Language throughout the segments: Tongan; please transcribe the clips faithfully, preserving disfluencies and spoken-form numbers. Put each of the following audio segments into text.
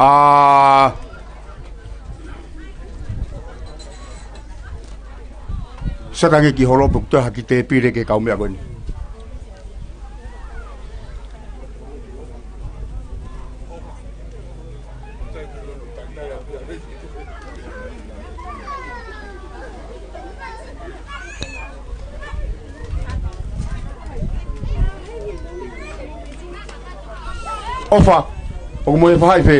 ʻA, sio ange ki holo pē ʻoku toe ʻi ai ha kiʻi tēpile ki he kau meʻa ko eni. ʻOfa, ʻoku mo e faʻahi fē?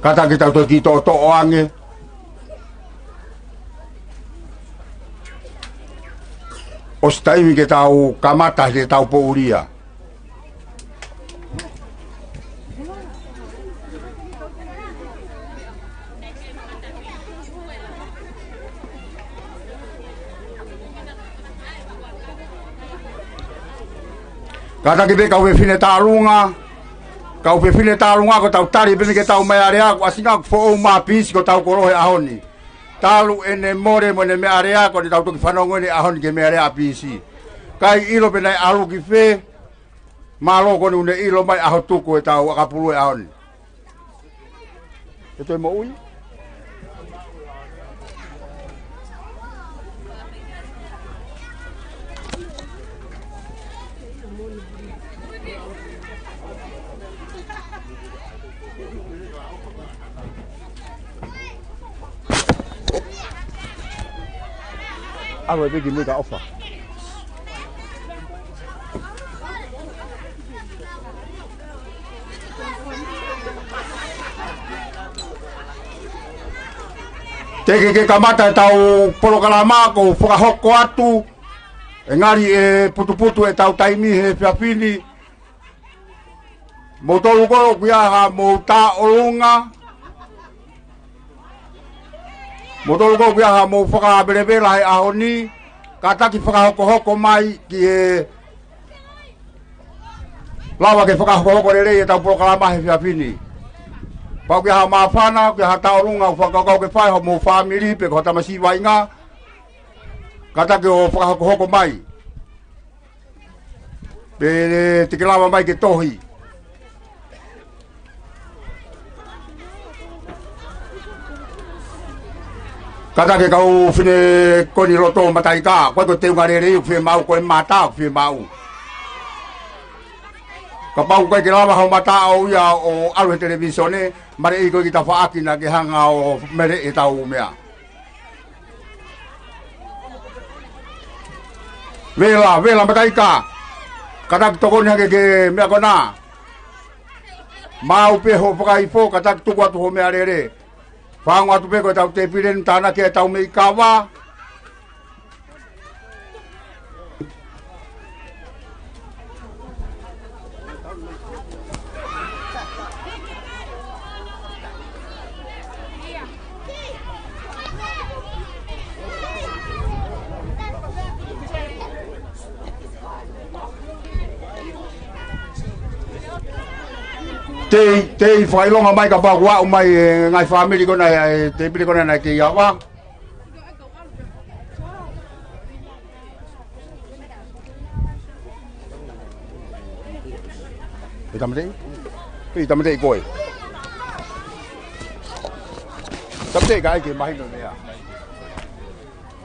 Kātaki tau toki toʻotoʻo ange. ʻOsi taimi ke tau kamata he tau poʻulia. Kātaki pē kau fefine tālunga, kau fefine tālunga ko ʻetau tali pē mei ke tau meʻa alea, ko e ʻasi ngā foʻou mā pisi ko ʻetau kolo he ʻaho ni. Talu ʻene mole mo ʻene meʻa alea ko ʻetau toki fanongo ʻeni he ʻaho ni ki he meʻa alea ʻa pisi. ʻIkai ʻilo pe naʻe ʻalu ki fē, mālō ko eni ʻoku ne ʻilo mai ʻaho tuku ʻetau ʻakapulu he ʻaho ni. ʻE toe moʻui. ʻAlu e piki mui ka ʻofa. Teʻeki ke kamata ʻetau polokalama, ʻoku ou fakahoko atu, ʻe ngali ʻe putuputu ʻetau taimi he efiafi ni. Moutolu ko ē ʻoku ʻi ai haʻamou tāʻolunga, moutolu ko ē ʻoku ʻi ai haʻamou fakavelevela he ʻaho ni, kātaki fakahokohoko mai ki he lava ke fakahokohoko lelei ʻetau polokalama he efiafi ni. Pea ʻoku ʻi ai ha māfana, ʻoku ʻi ai ha tāʻolunga ʻoku fakakaukau ke fai, hoʻomou fāmili pe ko ha tamasiʻi vaʻinga, kātaki ʻo fakahokohoko mai. Pe te ke lava mai ke tohi. Kātaki kau fefine ko eni loto Mataika, ko e ko e teunga lelei ʻoku fiemaʻu, ko e mata ʻoku fiemaʻu. Kapau ʻoku ʻikai ke lava hoʻo mata ʻo ia ʻo ʻalu he televīsone, mare ʻi ko e ki tafaʻaki naʻa ke hanga ʻo mele ʻetau meʻa. Vela, vela Mataika. Kātaki tokoni hake ki he meʻa ko ena. Maʻu pē hoʻo fakaifo, kātaki tuku atu hoʻo meʻalele. Fāngu atu pē ko ʻetau tēpile ni, tānaki ʻetau meʻi kava. Tei, tei fakaʻilonga mai kapau ʻoku aʻu mai e ngaahi fāmili ko ena, e tēpile ko ena naʻe kei ava. ʻE tāmateʻi? ʻE tāmateʻi koe. Tāmateʻi ka ʻai ke mahino meʻa.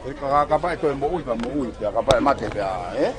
ʻE ka, ka, kapau ʻe toe moʻui pea moʻui, pea kapau ʻe mate pea, ē?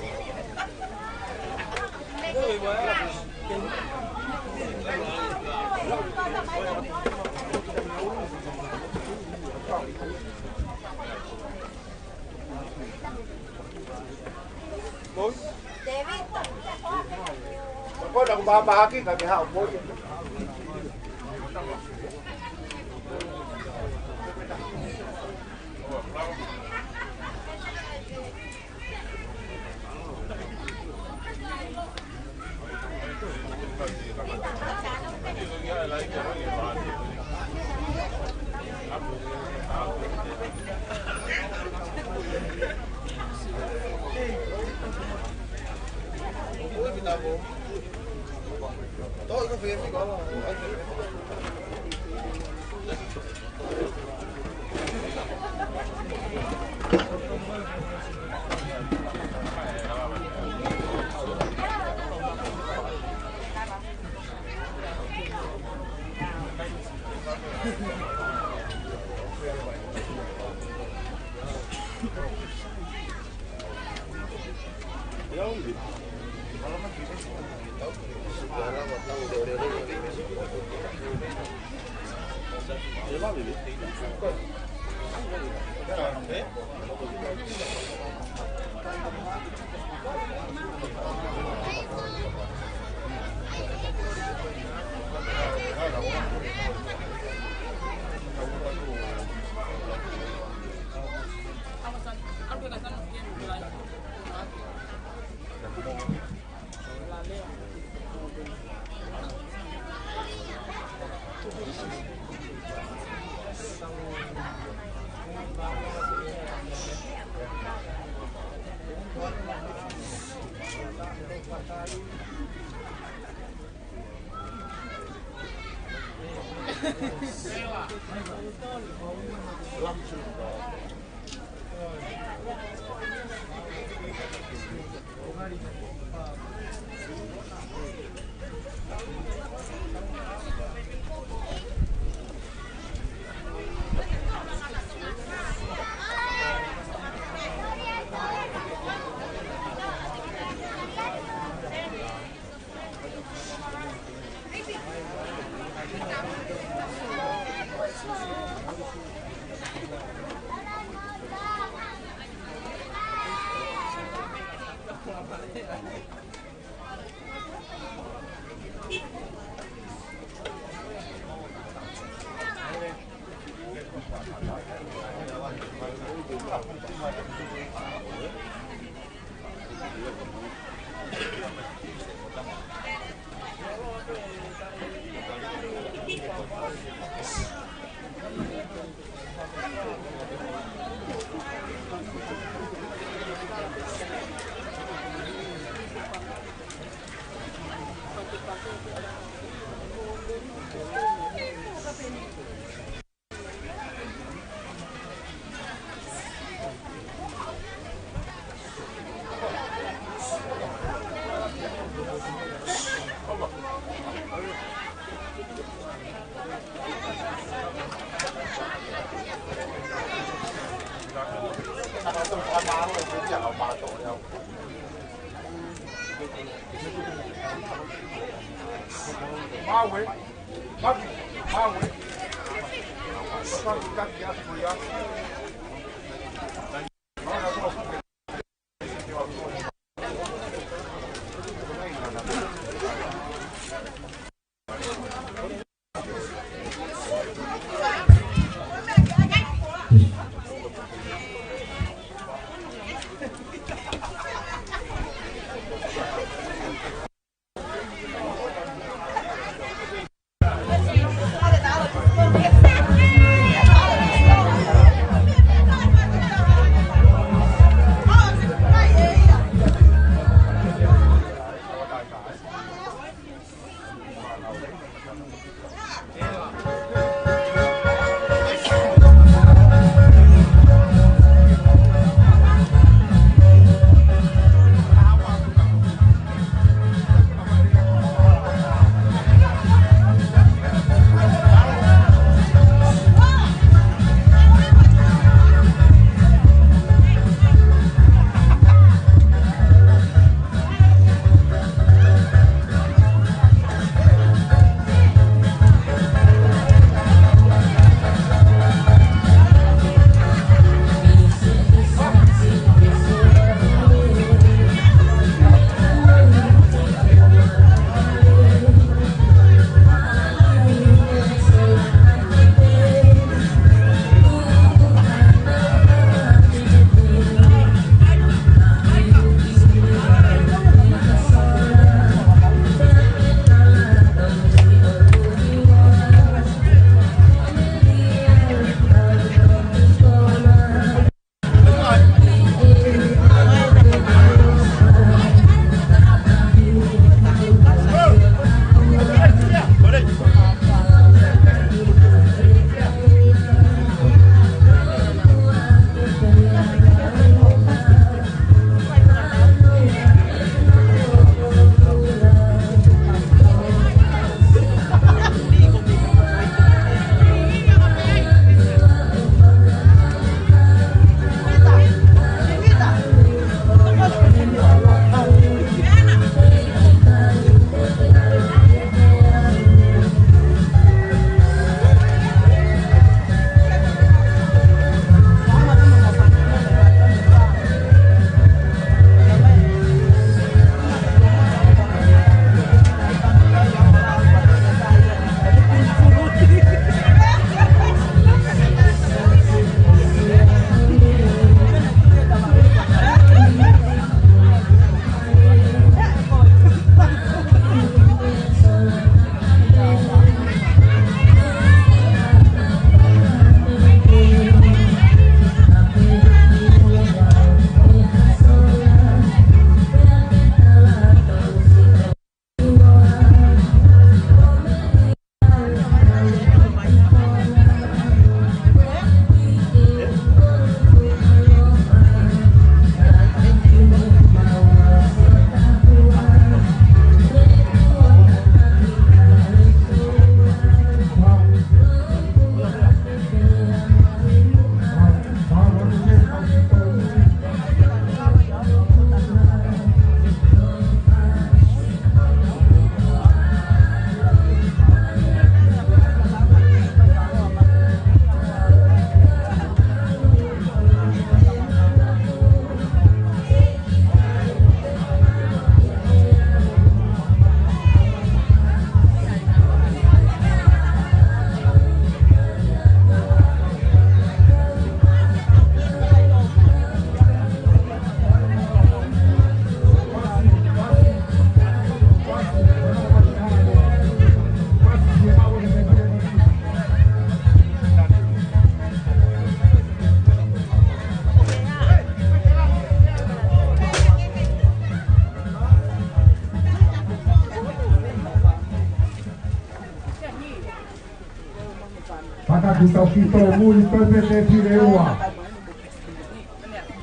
Tau ki tō mui, toe pē tēpile ua.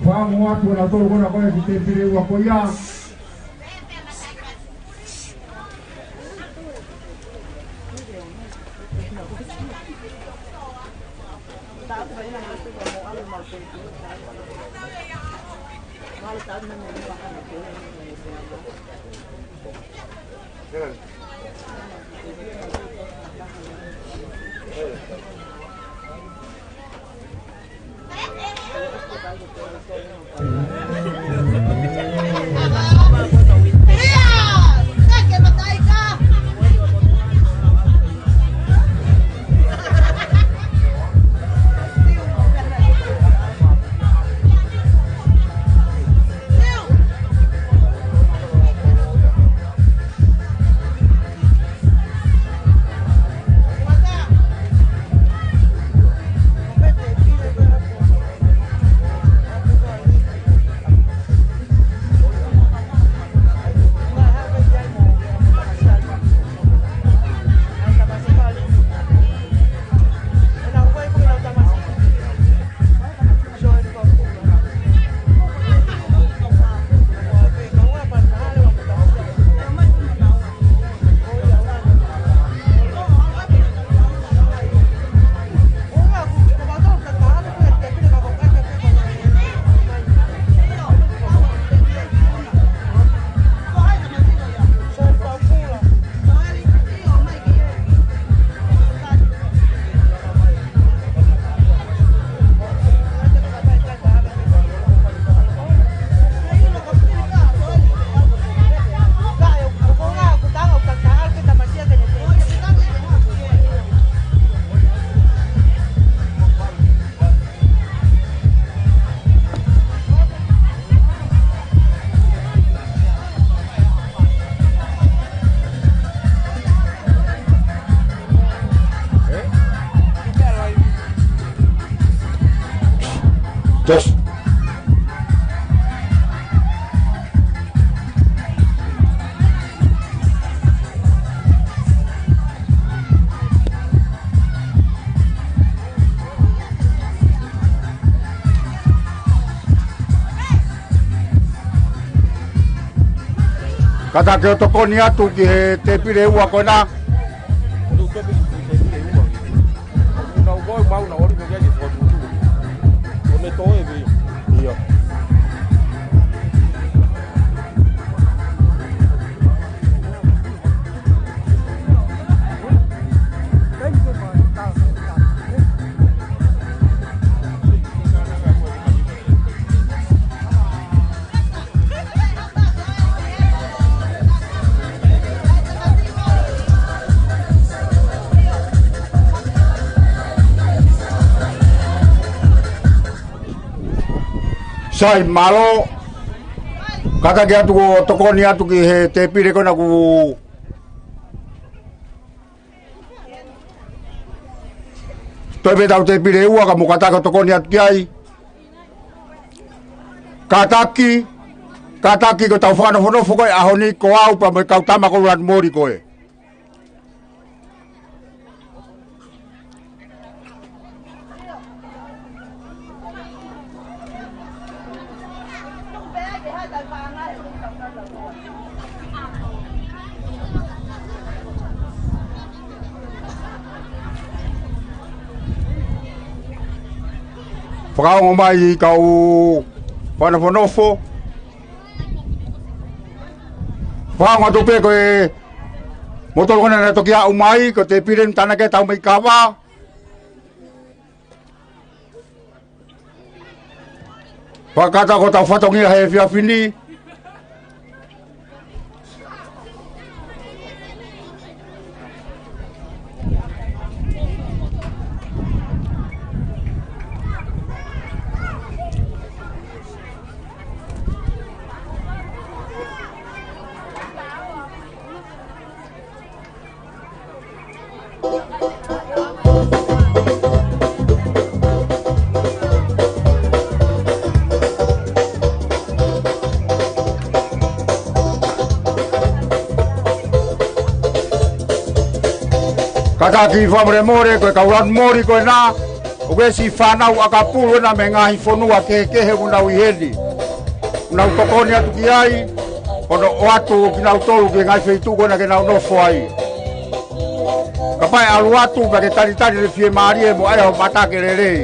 Fakaongo atu ʻa nautolu ko ena ko ē ki tēpile ua ko ia. Just. Kātaki ʻo tokoni atu ki he tēpile ua ko ena. ʻIo. Sai, mālō. Kātaki atu ʻo tokoni atu ki he tēpile ko ena kuo toe pē tau tēpile ua ka mou kātaki ʻo tokoni atu ki ai. Kātaki, kātaki ko ʻetau fakanofonofo ko ē ʻaho ni ko au pea mo e kau tama ko Lanumoli ko ē. Fakaongo mai kau fakanofonofo. Fakaongo atu pē ko e motuʻa ko ena naʻe toki aʻu mai, ko e tēpile ni tānaki ʻetau meʻi kava. Fakakata ko ʻetau fatongia he efiafi ni. Kātaki fakamolemole, ko e kau lanu moli ko ena, ʻoku ʻi ai e siʻi fānau ʻakapulu ena mei he ngaahi fonua kehekehe ʻoku nau ʻi heni. ʻOku nau tokoni atu ki ai, hono ʻoatu kinautolu ki he ngaahi feituʻu ko ena ke nau nofo ai. Kapau ʻe ʻalu atu, pea ke talitali ʻene fiemālie mo ʻai hoʻo mata ke lelei.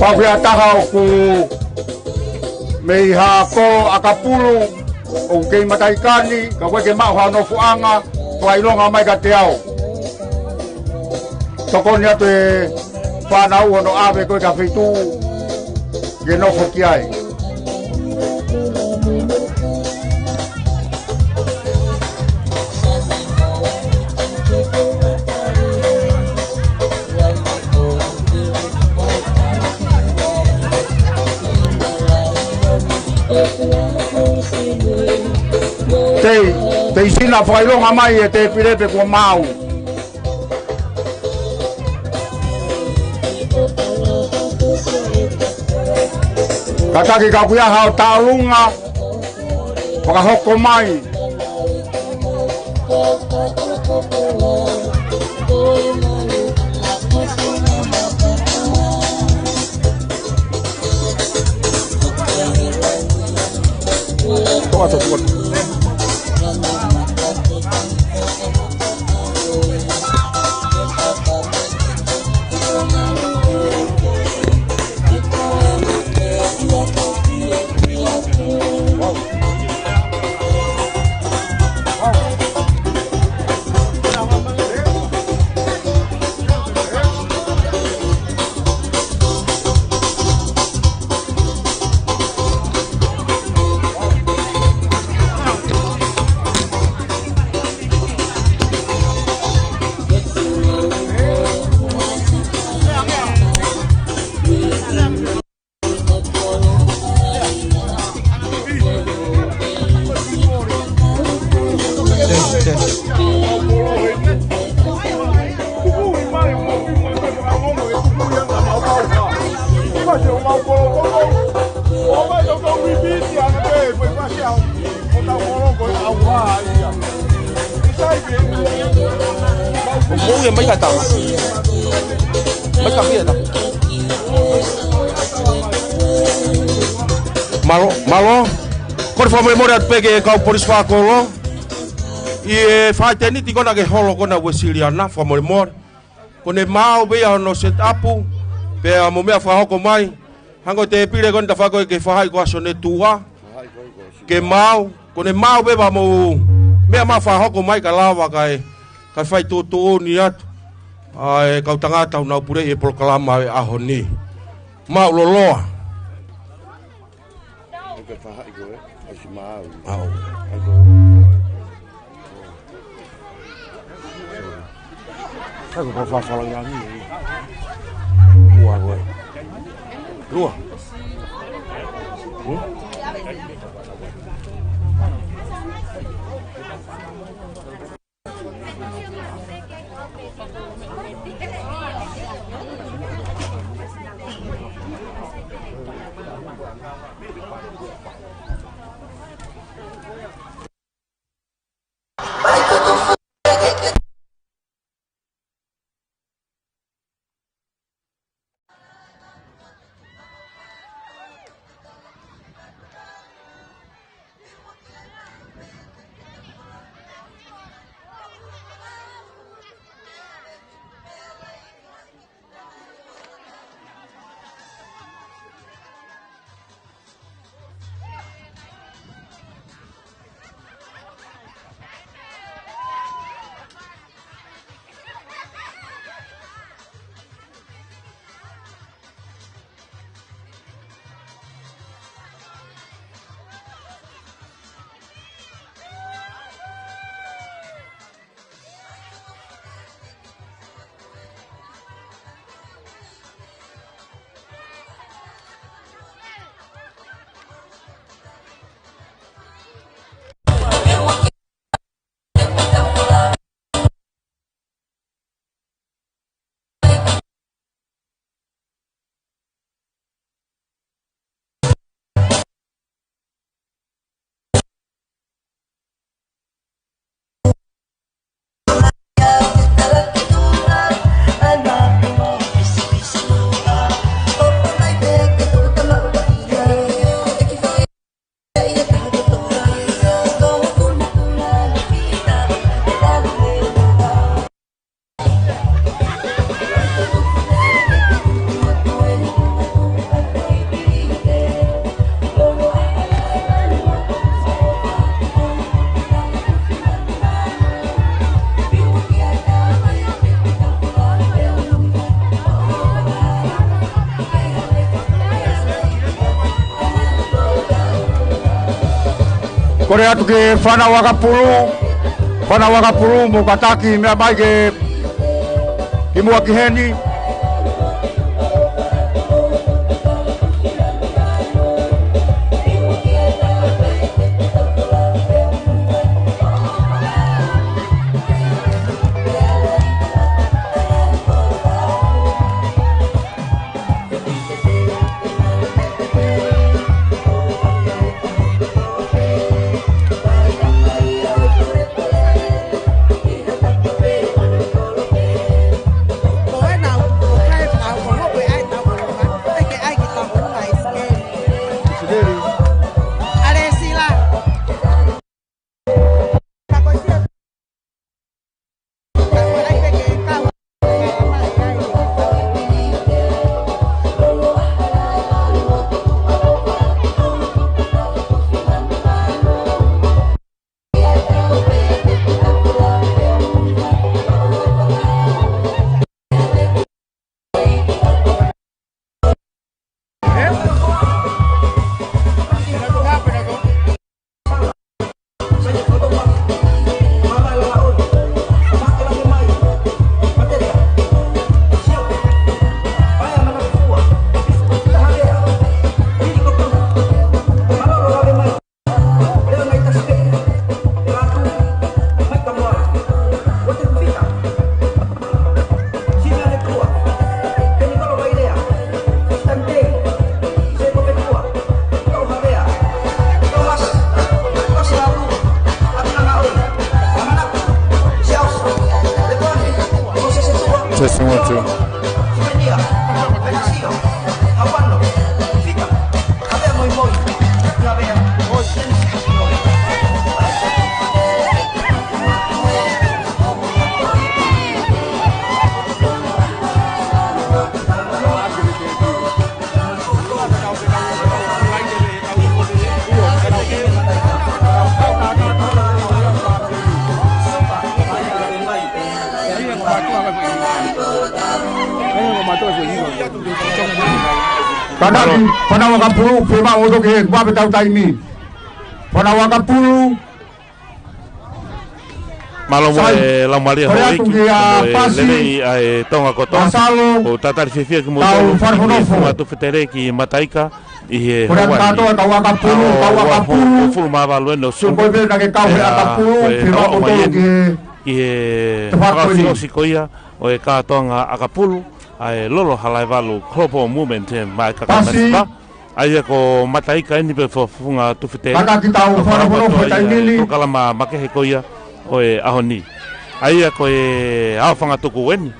Pau ke ʻataha ʻoku mei ha kolo ʻakapulu, ʻoku kei mataʻikani, ka ʻoku ʻikai ke maʻu ha nofoʻanga, fakaʻilonga mai kiate au. Tokoni atu e fānau hono ʻave ko ē ki ha feituʻu ke nofo ki ai. Tei, tei sina fakaʻilonga mai e tēpile pe kuo maau. Kātaki ka ʻoku ʻi ai haʻo tālunga, fakahoko mai. Mālō, mālō. Kole fakamolemole atu pē ki he kau polisi fakakolo. ʻI he faʻiteniti ko ena ki he holo ko ena Uēsiliana, fakamolemole. Ko ʻene maau pē ia hono set up, pea mo e meʻa fakahoko mai. Hangē ko e tēpile ko ena ʻoku ta fai ko ē ki he faʻahi ko Asone Tuʻa. Ke maau, ko ʻene maau pē pea mo e meʻa ʻoku fakahoko mai kae lava kae, kae fai tuʻutuʻuni atu ʻa e kau tangata ʻoku nau puleʻi e polokalama ʻo e ʻaho ni. Mālō loloa. ʻOku ke faʻahi ko ē, ʻai si maau. Au. ʻAi ko ē. Sai ko e kau fakafalangi angi. Lua ko ē. Lua. Hmm? Kole atu ki he fānau ʻakapulu, fānau ʻakapulu, mou kātaki meʻa mai ke, ki muʻa ki heni. Testing one, two. Kātaki, fānau ʻakapulu, fiemaʻu ʻo toki he kuape tau taimi. Fānau ʻakapulu. Mālō mo e laumālie houʻeiki, mo e lelei ʻa e Tonga kotoa. Ko e talitali fiefia kimoutolu ki he funga tufetele ki Mataika ʻi he Hawaii. Ko e ʻakapulu, ʻakapulu. Hongofulu mā valu ʻeni ʻo Sune. Ko e pē naʻa ke kau he ʻakapulu, ko e fiemaʻu ʻo toki he ki he fakaʻosiʻosi ko ia ʻo e kātoanga ʻakapulu, ʻa e Lolo Halaevalu Global Movement, ʻe mai ka ka masipa. ʻA ia ko Mataika ʻeni pē fo-, funga tufetele. Kātaki tau fakaʻofoʻofa he taimi ni. Polokalama makehe ko ia ʻo e ʻaho ni. ʻA ia ko e ʻaho fanga tuku ʻeni.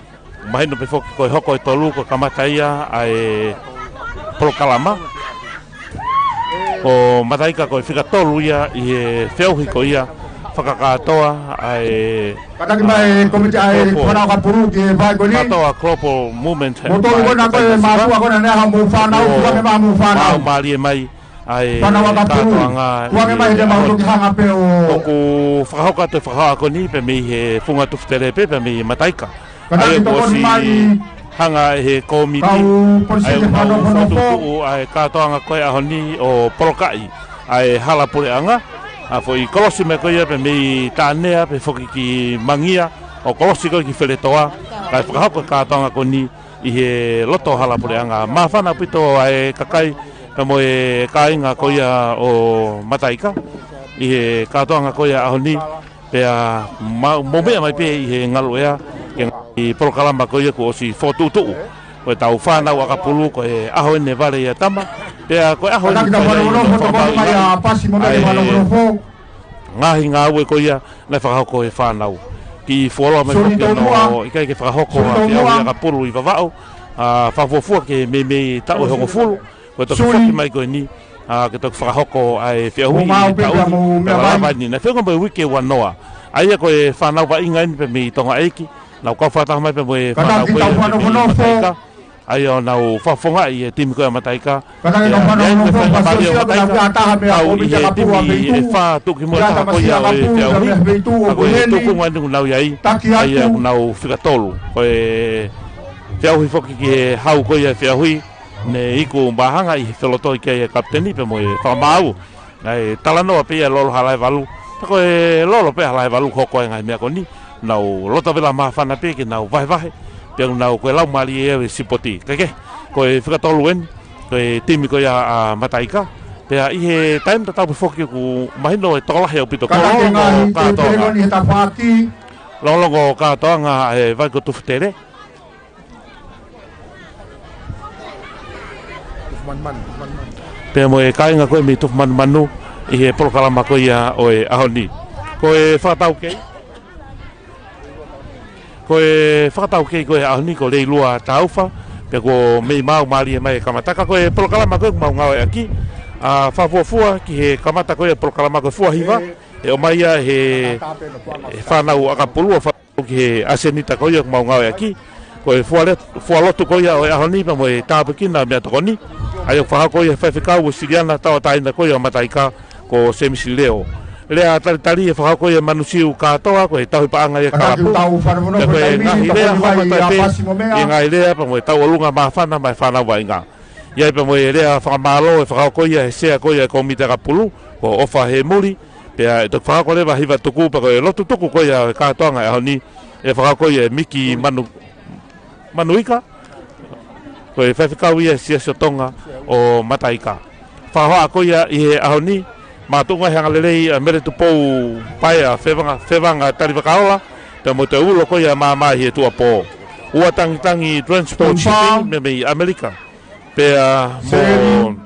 Mahino pē foki ko e hoko ʻe tolu ko e kamata ia ʻa e polokalama. Ko Mataika ko e fika tolu ia ʻi he feʻauhi ko ia fakakātoa ʻa e Kātaki mai e komiti ʻa e fānau ʻakapulu ki he vahe ko eni. Kātoa Global Movement. Mo tolu ko ena ko e mātuʻa ko ena ne ha mo fānau, kuo ke mā mo fānau. Mālie mai ʻa e fānau ʻakapulu. Kuo ke mai te mau toki hanga pē ʻo. ʻOku fakahoko atu e fakahā ko eni pē mei he funga tufetele pē, pē mei Mataika. ʻA ia kuo ʻosi hanga ʻe he kōmiti ʻa e ʻū fokotuʻutuʻu ʻa e kātoanga ko e ʻaho ni ʻo polokaʻi ʻa e hala puleʻanga. ʻA e foʻi kolosi mai ko ia pē mei Tānea pē foki ki Mangia ʻo kolosi ko ia ki Feletoa. Kae fakahoko e kātoanga ko eni ʻi he loto hala puleʻanga. Māfana ʻaupito ʻa e kakai pea mo e kāinga ko ia ʻo Mataika ʻi he kātoanga ko ia ʻaho ni. Pea ma-, mou meʻa mai pē ʻi he ngaluʻea, ke ngali polokalama ko ia kuo ʻosi fokotuʻutuʻu. Ko e tau fānau ʻakapulu, ko e ʻaho ʻeni ʻe vale ia tama. Pea ko e ʻaho ʻeni ʻe fai ai ʻa e ngaahi ngāue ko ia naʻe fakahoko ʻe he fānau. Kiʻi fuoloa mai foki hono ʻikai ke fakahoko ʻa e feʻauhi ʻakapulu ʻi Vavaʻu, ʻa, fakafuofua ki he meimei taʻu ʻe hongofulu. Ko e toki foki mai ko eni, ʻa, ke toki fakahoko ʻa e feʻauhi ʻi he taʻu ni, pea lava eni. Naʻe feʻunga mo e uike ua noa. ʻA ia ko e fānau vaʻinga ʻeni pē mei Tonga ʻeiki, nau kau fakataha mai pē mo e fānau ko ia pē mei Mataika. ʻA ia ʻo nau fakafofongaʻi e timi ko ia Mataika. Pea ʻi ai pē feinga mālie ʻo Mataika, kau ʻi he timi ʻe fā tuʻukimuʻa taha ko ia ʻo e feʻauhi. ʻA ko e tūkunga ʻeni ʻoku nau ʻi ai. ʻA ia ʻoku nau fika tolu. Ko e feʻauhi foki ki he hau ko ia e feʻauhi. Ne iku māhanga ʻi he felotoi ki ai e kapiteni pea mo e fakamaau. ʻA e talanoa pē ia Lolo Halaevalu. Ka ko e Lolo pē Halaevalu hoko e ngaahi meʻa ko eni. Nau loto vela māfana pē ke nau vahevahe. Pea nau ko e laumālie ia e sipoti. Kae kehe, ko e fika tolu eni, ko e timi ko ia ʻa Mataika. Pea ʻi he taimi tatau pē foki ʻoku mahino e tokolahi ʻaupito. Kātaki e ngaahi tēpile ko eni he tafaʻaki. Longolongo kātoanga e vai ko Tufutele. Pea mo e kāinga ko ē mei Tufumanumanu ʻi he polokalama ko ia ʻo e ʻaho ni. Ko e fakataukei. Ko e fakataukei ko e ʻaho ni ko Leilua Taufa. Pea ko e mei mau mālie mai e kamata ka ko e polokalama ko ē ʻoku mau ngāueʻaki. ʻA fakafuofua ki he kamata ko ia e polokalama ko e fua hiva. ʻE ʻomai ia he, he fānau ʻakapulu ʻo fakahoko ki he ʻasenita ko ia ʻoku mau ngāueʻaki. Ko e fuale-, fualotu ko ia ʻo e ʻaho ni pea mo e tāpuekina meʻatokoni. ʻA ia ʻoku fakahoko ia he faifekau ʻo Siliana tauʻatāina ko ia ʻo Mataika ko Semisi Leo. Lea talitali ʻe fakahoko ia Manusiu Kātoa ko e tauhi paʻanga ia kalapu. Pea ko e ngaahi lea hono toe pē, ʻi he ngaahi lea pea mo e tauʻolunga māfana maʻa e fānau vaʻinga. ʻI ai pea mo e lea fakamālō ʻe fakahoko ia he sea ko ia e kōmiti ʻakapulu, ko ʻOfa Hemuli, pea ʻe toki fakahoko leva hiva tuku, pea ko e lotu tuku ko ia e kātoanga e ʻaho ni, ʻe fakahoko ia ʻe Miki Manu-, Manuika, ko e faifekau ia e Siasi ʻo Tonga ʻo Mataika. Fakahoa ko ia ʻi he ʻaho ni, mātuʻunga he angalelei ʻa Mele Tupou Paea Fevanga, Fevanga Talivakaola, pea mo e toe ulo ko ia māmā ʻi he tuʻapō. Ua Tangitangi Transport Shipping, mei, mei ʻAmelika. Pea mo Seli.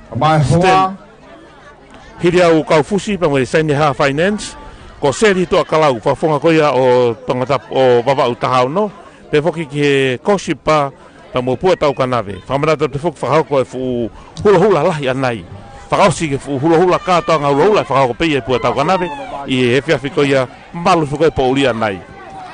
Kamae Stan. Hoa. Hili au Kaufusi, pea mo e Saineha Finance. Ko Seli Tuʻakalau, fakafofonga ko ia ʻo Tongatapu ʻo Vavaʻu taha ono. Pea foki ki he Kosipa, pea mo Pua Taukanave. Fakamanatu atu foki fakahoko e fuʻu hulahula lahi ʻanai. Fakaʻosi ki he fuʻu hulahula kātoanga hulahula, fakahoko pē ia ʻe Pua Taukanave. ʻI he efiafi ko ia malu foki e poʻuli ʻanai.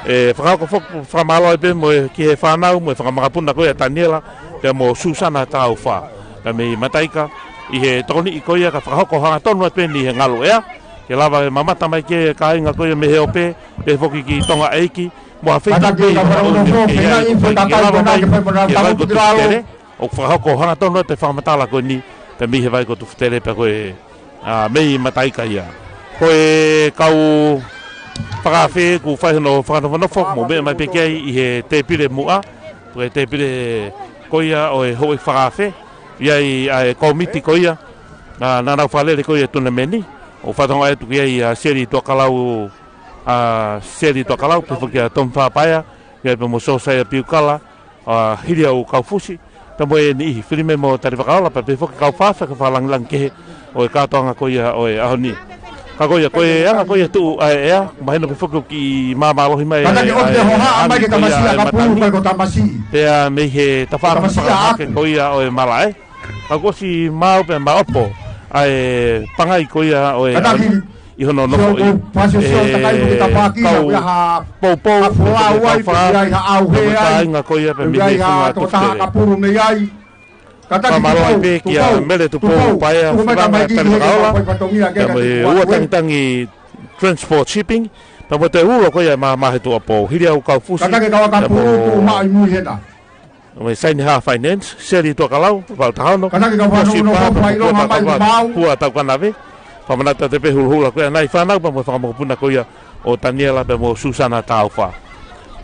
ʻE fakahoko foki fakamālō ai pē mo e ki he fānau mo e fanga makapuna ko ia Taniela, pea mo Susana Taufa. Pea mei Mataika, ʻi he tokoniʻi ko ia ka fakahoko hangatonu atu pē eni he ngalu ʻea. Ke lava ʻe mamata mai ki he kāinga ko ia mei he ope, pea foki ki Tonga ʻEiki, mo ha feituʻu pē ʻi Tonga ʻoku ʻi ai, ke lava mai ki he vai ko Tufutele. ʻOku fakahoko hangatonu atu e fakamatala ko eni, pea mei he vai ko Tufutele pea ko e, ʻa, mei Mataika ia. Ko e kau fakaafe ʻoku fai hono fakanofonofo, mou meʻa mai pē ki ai ʻi he tēpile muʻa, ko e tēpile ko ia ʻo e houʻeiki fakaafe, ʻi ai ʻa e kōmiti ko ia, ʻa, naʻa nau fakalele ko ia e tunameni, ʻo fakatokangaʻi atu ki ai ʻa Seli Tuʻakalau, ʻa, Seli Tuʻakalau, pea foki ʻa Tom Fapaea, ʻi ai pea mo Sosaia Piukala, ʻa, Hili au Kaufusi, pea mo e niʻihi fili mei mo Talivakaola, pea pehē foki kau fakaafe ka fakalāngilangi kehe ʻo e kātoanga ko ia ʻo e ʻaho ni. Ka ko ia, ko e anga ko ia tuʻu ʻa e ʻea, mahino pē foki ʻoku kiʻi māmālohi mai e, ʻa e, ʻa e, ʻa e, ʻa e matani. Pea mei he tafaʻaki fakahake ko ia ʻo e malaʻe. Ka kuo ʻosi maau pea maʻopo ʻa e pangai ko ia ʻo e ʻaho ni. ʻI hono nofoʻi. Kau poupou, kau fakaafe, kau kāinga ko ia pea mei he funga Tufutele. Fakamālō ai pē kia Mele Tupou Paea, Fevanga Talivakaola, pea mo e Ua Tangitangi Transport Shipping, pea mo e toe ulo ko ia māmā he tuʻapō, Hili au Kaufusi, pea mo mo e Saineha Finance, Seli Tuʻakalau, Vavaʻu taha ono, Kosipa, pea mo Pua Taukanave. Fakamanatu atu pē hulahula ko ia ʻanai fānau pea mo e fanga makapuna ko ia ʻo Taniela pea mo Susana Taufa.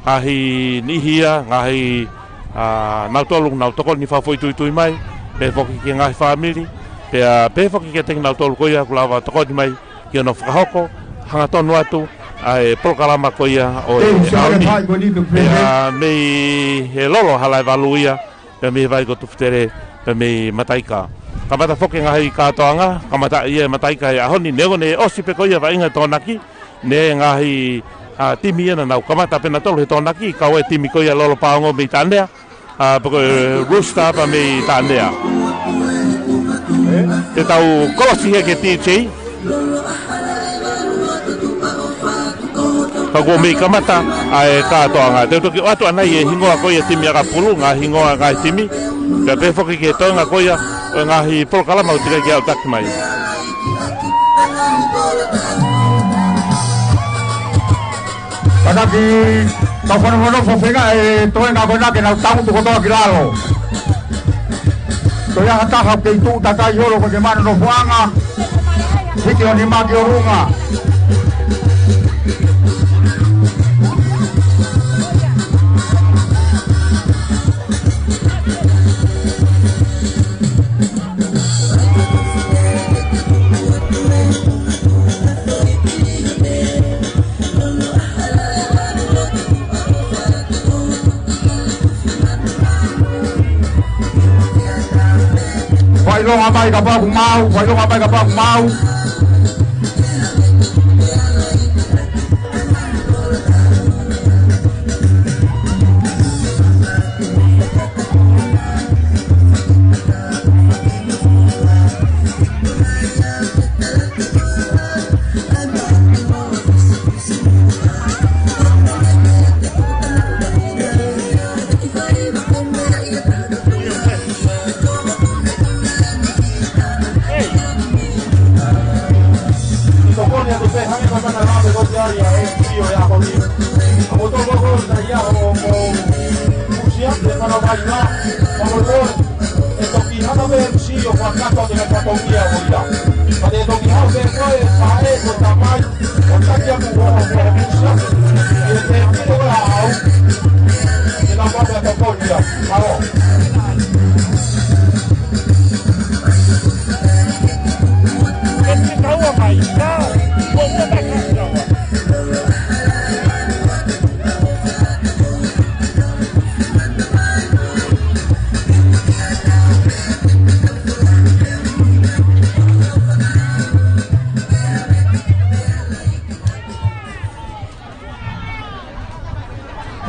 Ngaahi niʻihi ia, ngaahi, ʻa, nautolu, nau tokoni fakafoʻituitui mai, pea foki ki he ngaahi fāmili, pea pehē foki kiate kinautolu ko ia ʻoku lava tokoni mai, ki hono fakahoko hangatonu atu ʻa e polokalama ko ia ʻo e ʻaho ni. Pea mei he Lolo Halaevalu ia, pea mei he vai ko Tufutele, pea mei Mataika. Kamata foki e ngaahi kātoanga, kamata ia e Mataika he ʻaho ni, neongo ne ʻosi pē ko ia vaʻinga Tokonaki, ne ngaahi, ʻa, timi ia naʻa nau kamata pē nautolu he Tokonaki, kau ai e timi ko ia Lolo Paongo mei Taʻanea, ʻa, pea ko e Rooster pea mei Taʻanea. Te tau kolosi hake D J. Ka kuo mei kamata ʻa e kātoanga. Te u toki ʻoatu ʻanai e hingoa ko ia e timi ʻakapulu, ngaahi hingoa ngaahi timi. Pea pehē foki ki he toenga ko ia ʻo e ngaahi polokalama ʻoku teʻeki ai ke aʻutaki mai. Kātaki, kau fanongonofo feinga e toenga ko ena ke nau tangutu kotoa ki lalo. Ko ia ha taha kei tuʻu takai holo ko ke mano nofoʻanga. Hiki ʻo nima ki ʻolunga. Fakaʻilonga mai kapau ʻoku maau, fakaʻilonga mai kapau ʻoku maau. Tokoni atu pē hangē ko e fana lave ko ia ʻa e M C ʻo e ʻaho ni. ʻA moutolu ko ena ia ʻo, ʻo, ʻusia, te fana vai na, ʻa moutolu. ʻE toki hanga pē M C ʻo fakakakato ʻene fatongia ʻo ia. Ka te toki haʻu pē ko e faʻē ko e tamai, ʻo taki atu ʻo, ʻo, ʻo ʻusia. ʻE te pile ʻo au. ʻE na papa tokoni ia. Alo.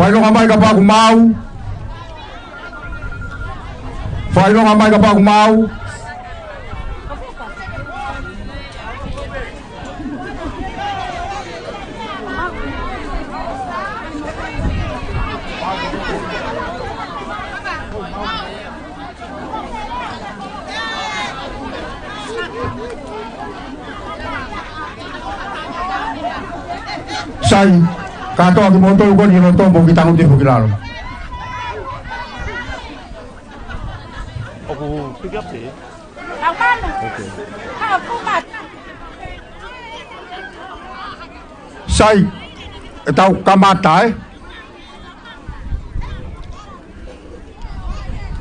Fakaʻilonga mai kapau ʻoku maau. Fakaʻilonga mai kapau ʻoku maau. Sai, kātoa kimoutolu ko eni ʻi loto mo ki tangutu hifo ki lalo. ʻOku pick up ē? Okay. Sai, ʻe tau kamata ē.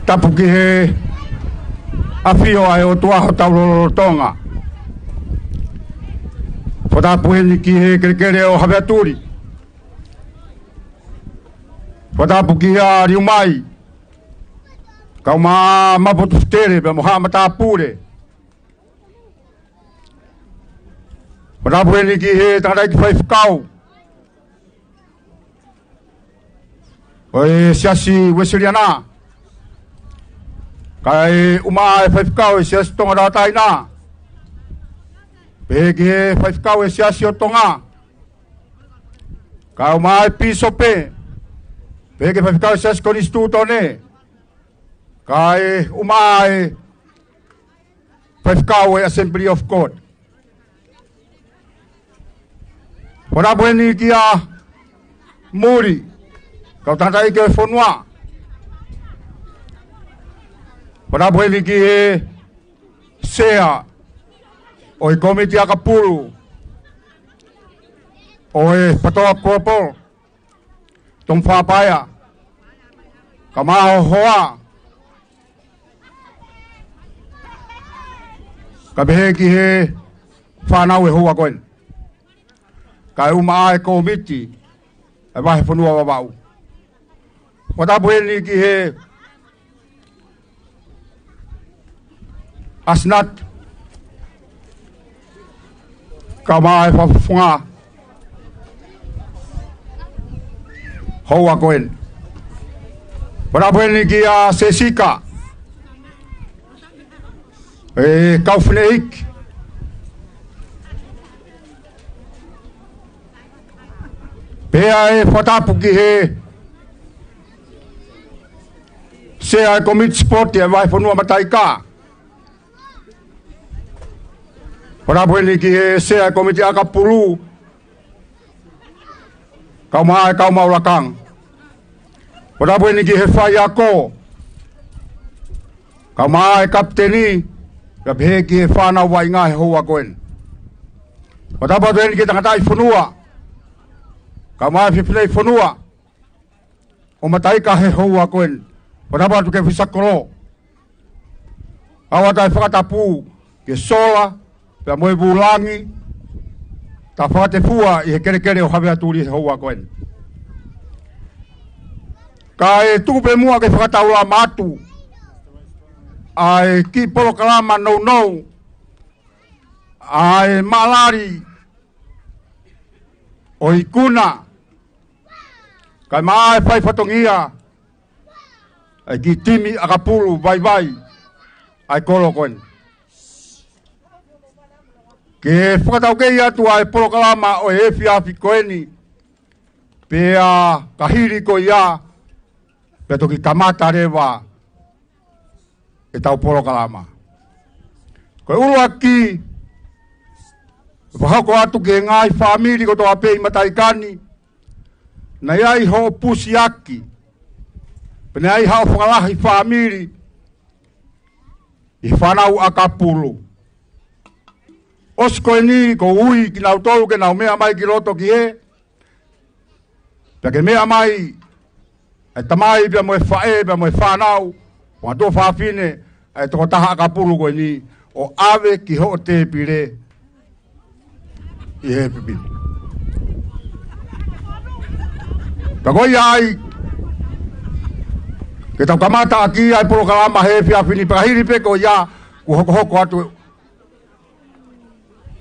Tapu ki he ʻafio ʻa e ʻOtua hotau lotolotonga. Fakatapu heni ki he kelekele ʻo Haveatuli. Fakatapu ki ʻa Liumai. Kau ma Maputu Fitele, pea mo Haʻa Matāpule. Fakatapu heni ki he tangataʻeiki faifekau ʻo e Siasi Uēsiliana. Kae ʻumaʻā e faifekau e Siasi Tonga Tauʻatāina. Pehē ki he faifekau e Siasi ʻo Tonga. Kae ʻumaʻā e pīsope. Pehē ki he faifekau e Siasi Konisitūtone. Kae ʻumaʻā e faifekau e Assembly of God. Fakatapu heni kia Muli, kau tangataʻeiki ʻo e fonua. Fakatapu heni ki he sea ʻo e kōmiti ʻakapulu ʻo e Patoa Global, Tom Fapaea, kae ʻumaʻā ho hoa. Kae pehē ki he fānau e houa ko eni. Kae ʻumaʻā e kōmiti e vahefonua Vavaʻu. Fakatapu heni ki he ASNAT, kae ʻumaʻā e fakafofonga houa ko eni. Fakatapu heni kia Sesika, e kau fineʻeiki. Pea ʻe fakatapu ki he sea e kōmiti sipoti e vahefonua Mataika. Fakatapu heni ki he sea e kōmiti ʻakapulu, kae ʻumaʻā e kau maʻu lakanga. Fakatapu heni ki he faiako, Kae ʻumaʻā e kapiteni, kae pehē ki he fānau vaʻinga he houa ko eni. Fakatapu atu eni ki he tangataʻi fonua, kae ʻumaʻā e fefine fonua ʻo Mataika he houa ko eni. Fakatapu atu ki he fisakolo. ʻOatu e fakatapu ki he sola, pea mo e vūlangi, ta fakatefua ʻi he kelekele ʻo Havea Tuli he houa ko eni. Kae tuku pē muʻa ke fakataulama atu ʻa e kiʻi polokalama nounou, ʻa e maʻalali ʻo e ikuna, kae ʻumaʻā e fai fatongia ʻa e kiʻi timi ʻakapulu vaivai ʻa e kolo ko eni. Ke fakataukei atu ʻa e polokalama ʻo e efiafi ko eni, pea ka hili ko ia, pea toki kamata leva ʻetau polokalama. Ko e ʻuluaki, fakahoko atu ki he ngaahi fāmili kotoa pē ʻi Mataika ni, naʻe ʻi ai hoʻo pusiaki, pea naʻe ʻi ai haʻo fakalahi fāmili ʻi he fānau ʻakapulu. ʻOsi ko eni, ʻoku ou ui kinautolu ke nau meʻa mai ki loto ki hē, pea ke meʻa mai e tamai pea mo e faʻē pea mo e fānau, ʻo e tuofāfine ʻa e tokotaha ʻakapulu ko eni, ʻo ʻave ki hoʻo tēpile ʻi he pipili. Pea ko ia ai, ke tau kamata ʻaki ʻa e polokalama he efiafi ni, pea ka hili pē ko ia, kuo hokohoko atu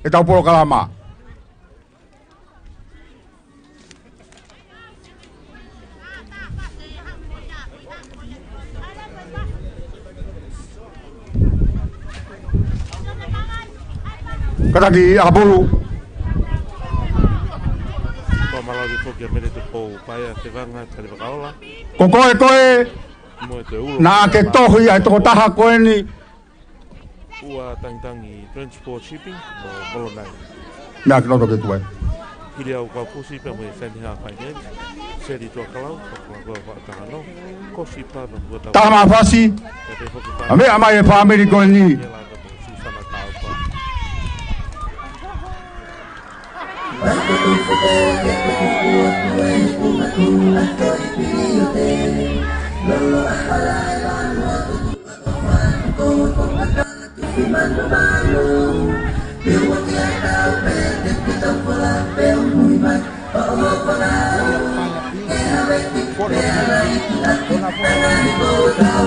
ʻetau polokalama. Kātaki ʻakapulu. Fakamālō atu foki kia Mele Tupou Paea, Tevanga, Talivakaola. Ko koe, ko e, mo e toe ulo. Naʻa ke tohi ʻa e tokotaha ko eni. Ua Tangitangi Transport Shipping, mo Molonai. Meʻa ki loto ke tuai. Hili au kau pusi pea mo e Seniha Finance, Seli Tuakalau, Tuakalau Faʻatakano, Kosi Pava Kuata. Taha mā fasi. Pea pē foki pā. ʻA meʻa mai e fāmili ko eni. Susana Kaupa.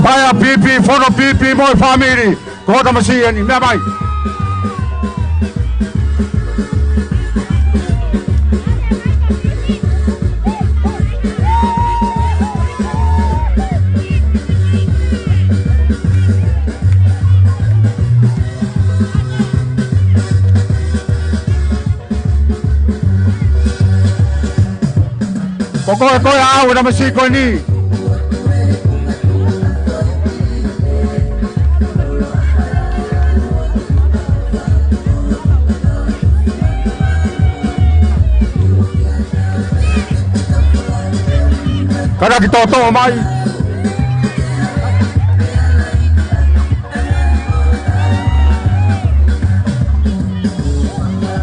Paea pipi, fono pipi, mo e fāmili. Ko hota masi eni, meʻa mai. Ko koe, ko e au, ʻena masi ko eni. Kātaki toʻotoʻo mai.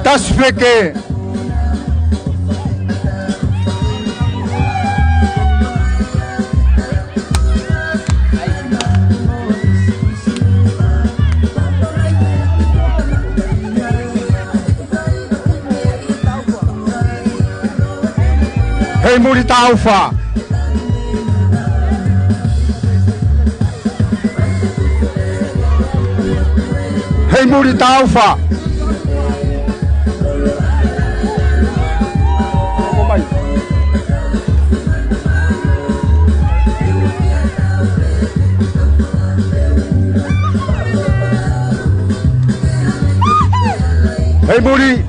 Tasi feke. Hei muli taufa. Hei muli taufa. Hei muli.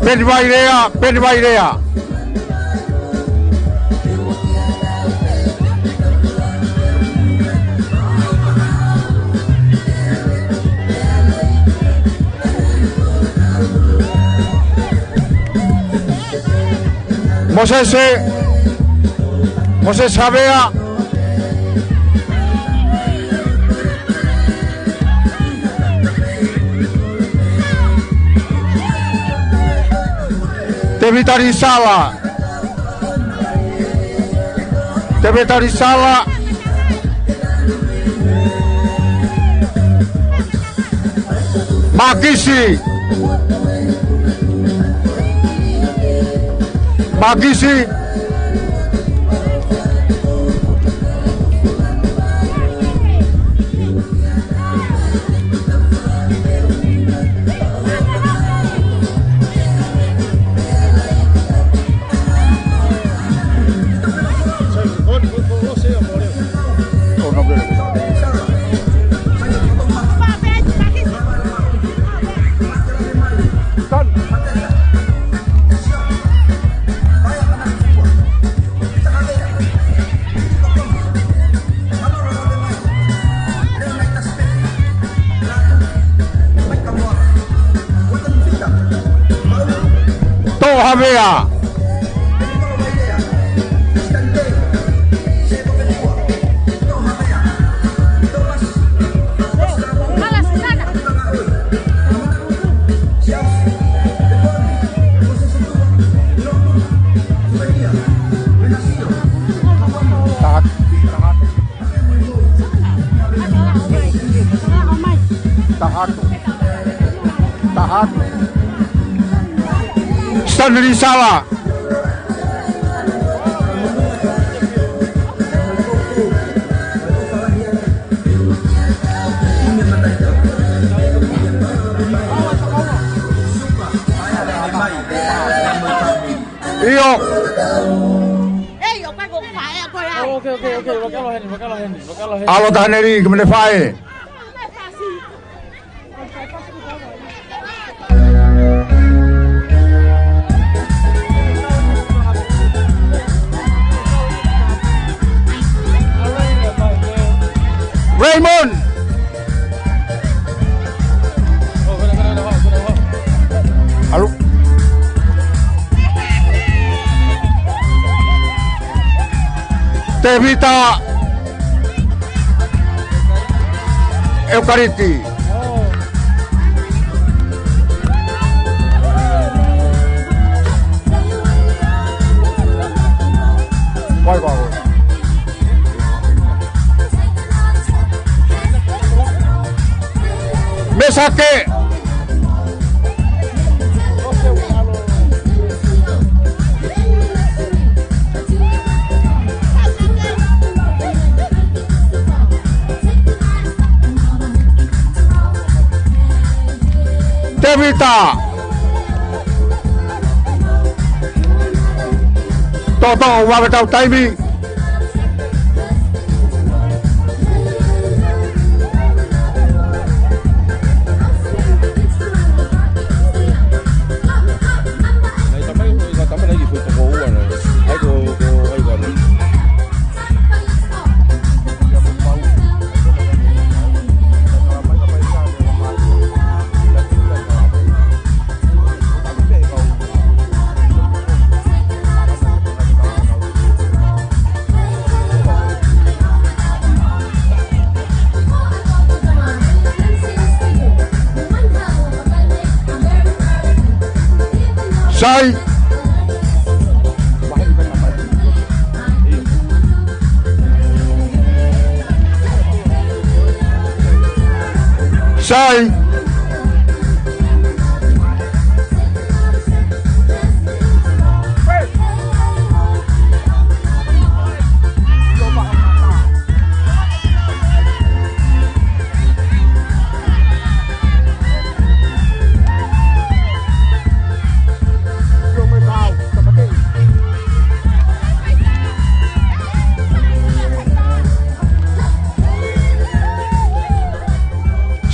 Peni Vailea, Peni Vailea. Mosese, Mosese Havea. Tēvita Lisala. Tēvita Lisala. Makisi. Makisi. Toʻo Havea. Taha atu. Taha atu. Stanley Sala. ʻIo. ʻAlo taha Neli, ke mene fae. Raymond. ʻAlu. Tēvita ʻEukaliti. Vai, vai, vai. Mesake. Tēvita. Toto, ua vetau taimi. Sai. Sai.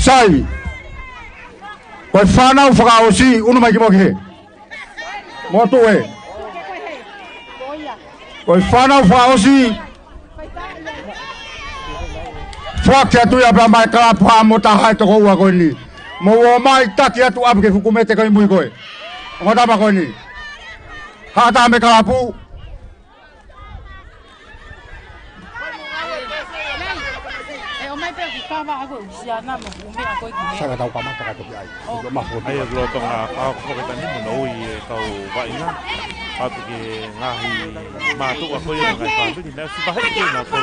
Sai. Ko e fānau fakaʻosi, unu mai ki muʻa ki hē. Motuʻa. Ko e fānau fakaʻosi. Foaki atu ia pea mai kalapu ha mo taha e toko ua ko eni. Mo ō mai taki atu ʻapi ke fukumete ko e mui ko ē. Ongo tama ko eni. Haʻa Taha mei Kalapu. E, ʻomai pē ki kava ako usia na mo kumea koe ki he. Saka tau kamata ka toki ai. Ko mafu. ʻAi e loto ngā pao ko ke tani mo no ui e kau vaʻinga. Atu ke ngaahi mātuʻa ko ia ngaahi fāmili. Nau sipa he ke nau koe.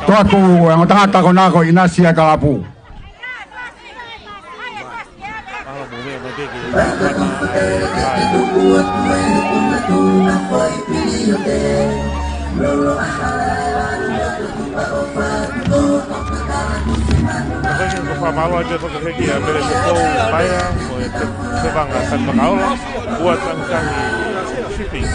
Toa ku e ango tangata ko nā ko ʻInasia Kalapu. Ko fakamālō atu e fakaheki ʻa Mele Tupou Paea, mo e Te-, Tevanga Tanivakaola, ua tangitangi shipping.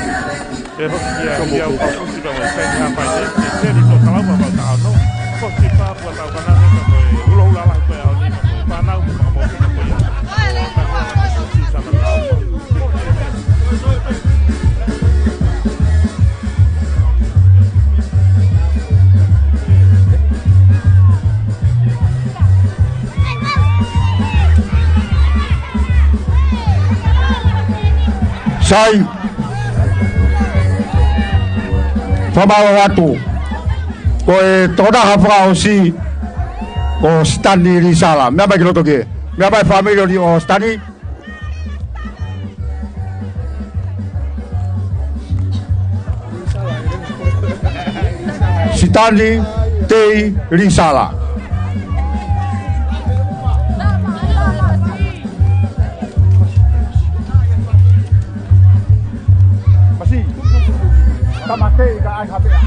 Pea foki kia Hiau Kafusi pea mo e Saini Hapai Net, ke seli to kalau ma vau taʻano, ko si pā pua tau kanave ka ko e hulahula lahi ko e ʻaho ni ka ko e fānau mo e fakamoʻoni ko ia. Ko Taniela mo Susana Kaupa. Sai. Fakamālō atu. Ko e tokotaha fakaʻosi ko Sitani Lisala. Meʻa mai ki loto ke. Meʻa mai fāmili ʻo Sitani. Sitani Tei Lisala. Masi. Tama Tei ka ai hapea.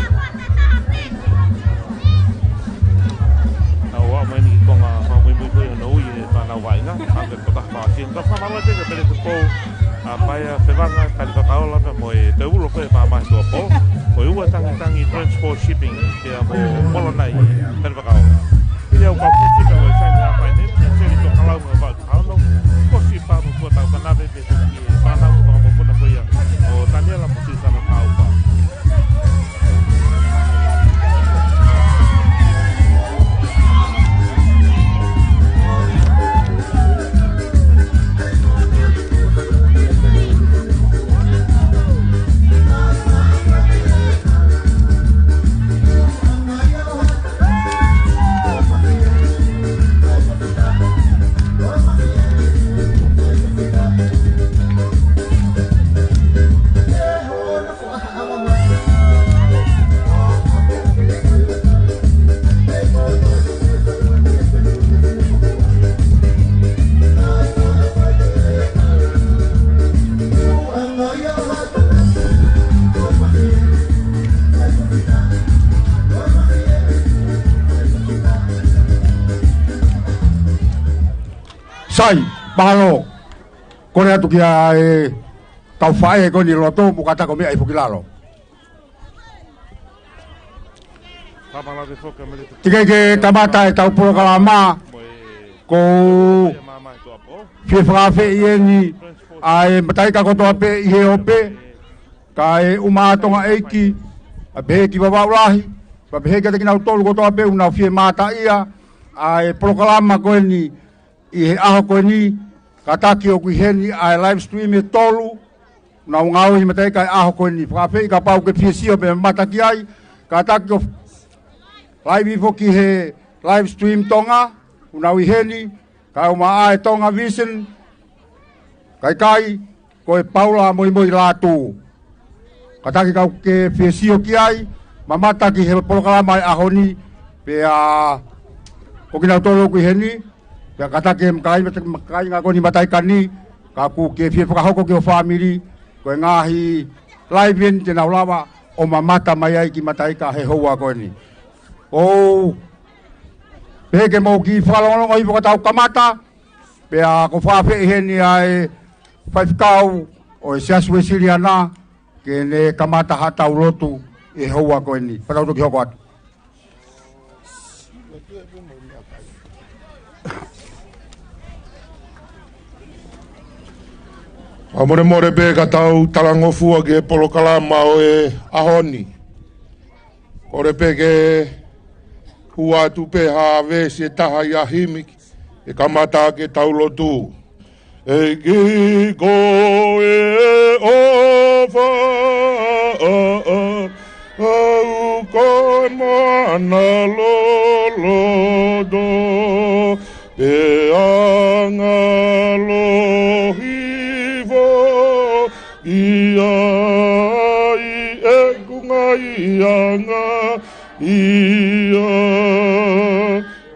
Nau ō mai ni ki konga fakamuimui ko ia ʻo e ui e fānau vaʻinga, ʻa e kotaha fāsini. Tau fakamālō atu kia Mele Tupou, ʻa Paea Tevanga Tanivakaola pea mo e teulo ko e Māmā Tuʻapō, ko e ua tangitangi Transport Shipping, pea mo Molonai Tanivakaola. Pili au ka fusi pea mo e Saini Hapai Net, kia Seli Tokalau mo Vau Taono, ko si pā mo pua tau kanave, pea foki e fānau mo e fakamokopuna ko ia ʻo Taniela mo Susana Kaupa. Sai, mahalo. Kole atu kia e kau faʻē ko eni loto mo kātaki meʻa ʻi foki lalo. Teʻeki ke kamata e tau polokalama, ko u fie fakaafeʻi eni ʻa e mataika kotoa pē ʻi he ope, kae ʻumaʻā Tonga ʻEiki, ʻa pehē ki Vavaʻu Lahi, pea pehē kiate kinautolu kotoa pē ʻoku nau fie mātaʻia ʻa e polokalama ko eni ʻi he ʻaho ko eni, kātaki ʻoku ʻi heni ʻa e live stream ʻe tolu, nau ngāue ʻi he mataika ʻi he ʻaho ko eni. Fakaafeʻi kapau ʻoku ke fie sio pea mamata ki ai, kātaki ʻo live foki he live stream Tonga, ʻoku nau ʻi heni, kae ʻumaʻā e Tonga Vision, kae kai, ko e Paula Moimoi Lātū. Kātaki kau ke fie sio ki ai, mamata ki he polokalama ʻi he ʻaho ni, pea ko kinautolu ʻoku ʻi heni, pea kātaki e makai, makai ngā ko eni mataika ni, ka ʻoku ke fie fakahoko ki ho fāmili, ko e ngaahi live eni te nau lava ʻo mamata mai ai ki mataika he houa ko eni. ʻOu, pehē ke mou kiʻi fakalongolongo hifo ka tau kamata, pea ʻoku ou fakaafeʻi heni ʻa e faifekau ʻo e Siasi Uēsiliana, ke ne kamata haʻatau lotu ʻi he houa ko eni. Pea tau toki hoko atu. Fakamolemole pē ka tau talangofua ki he polokalama ʻo e ʻaho ni. Kole pē ke hū atu pē ha veesi ʻe taha ʻi ha himi, ke kamata ʻaki ʻetau lotu. ʻEiki ko e ʻo Faʻa au ko e moana loloto, pea ngalo hifo ia ʻi ʻeku ngaahi anga ia.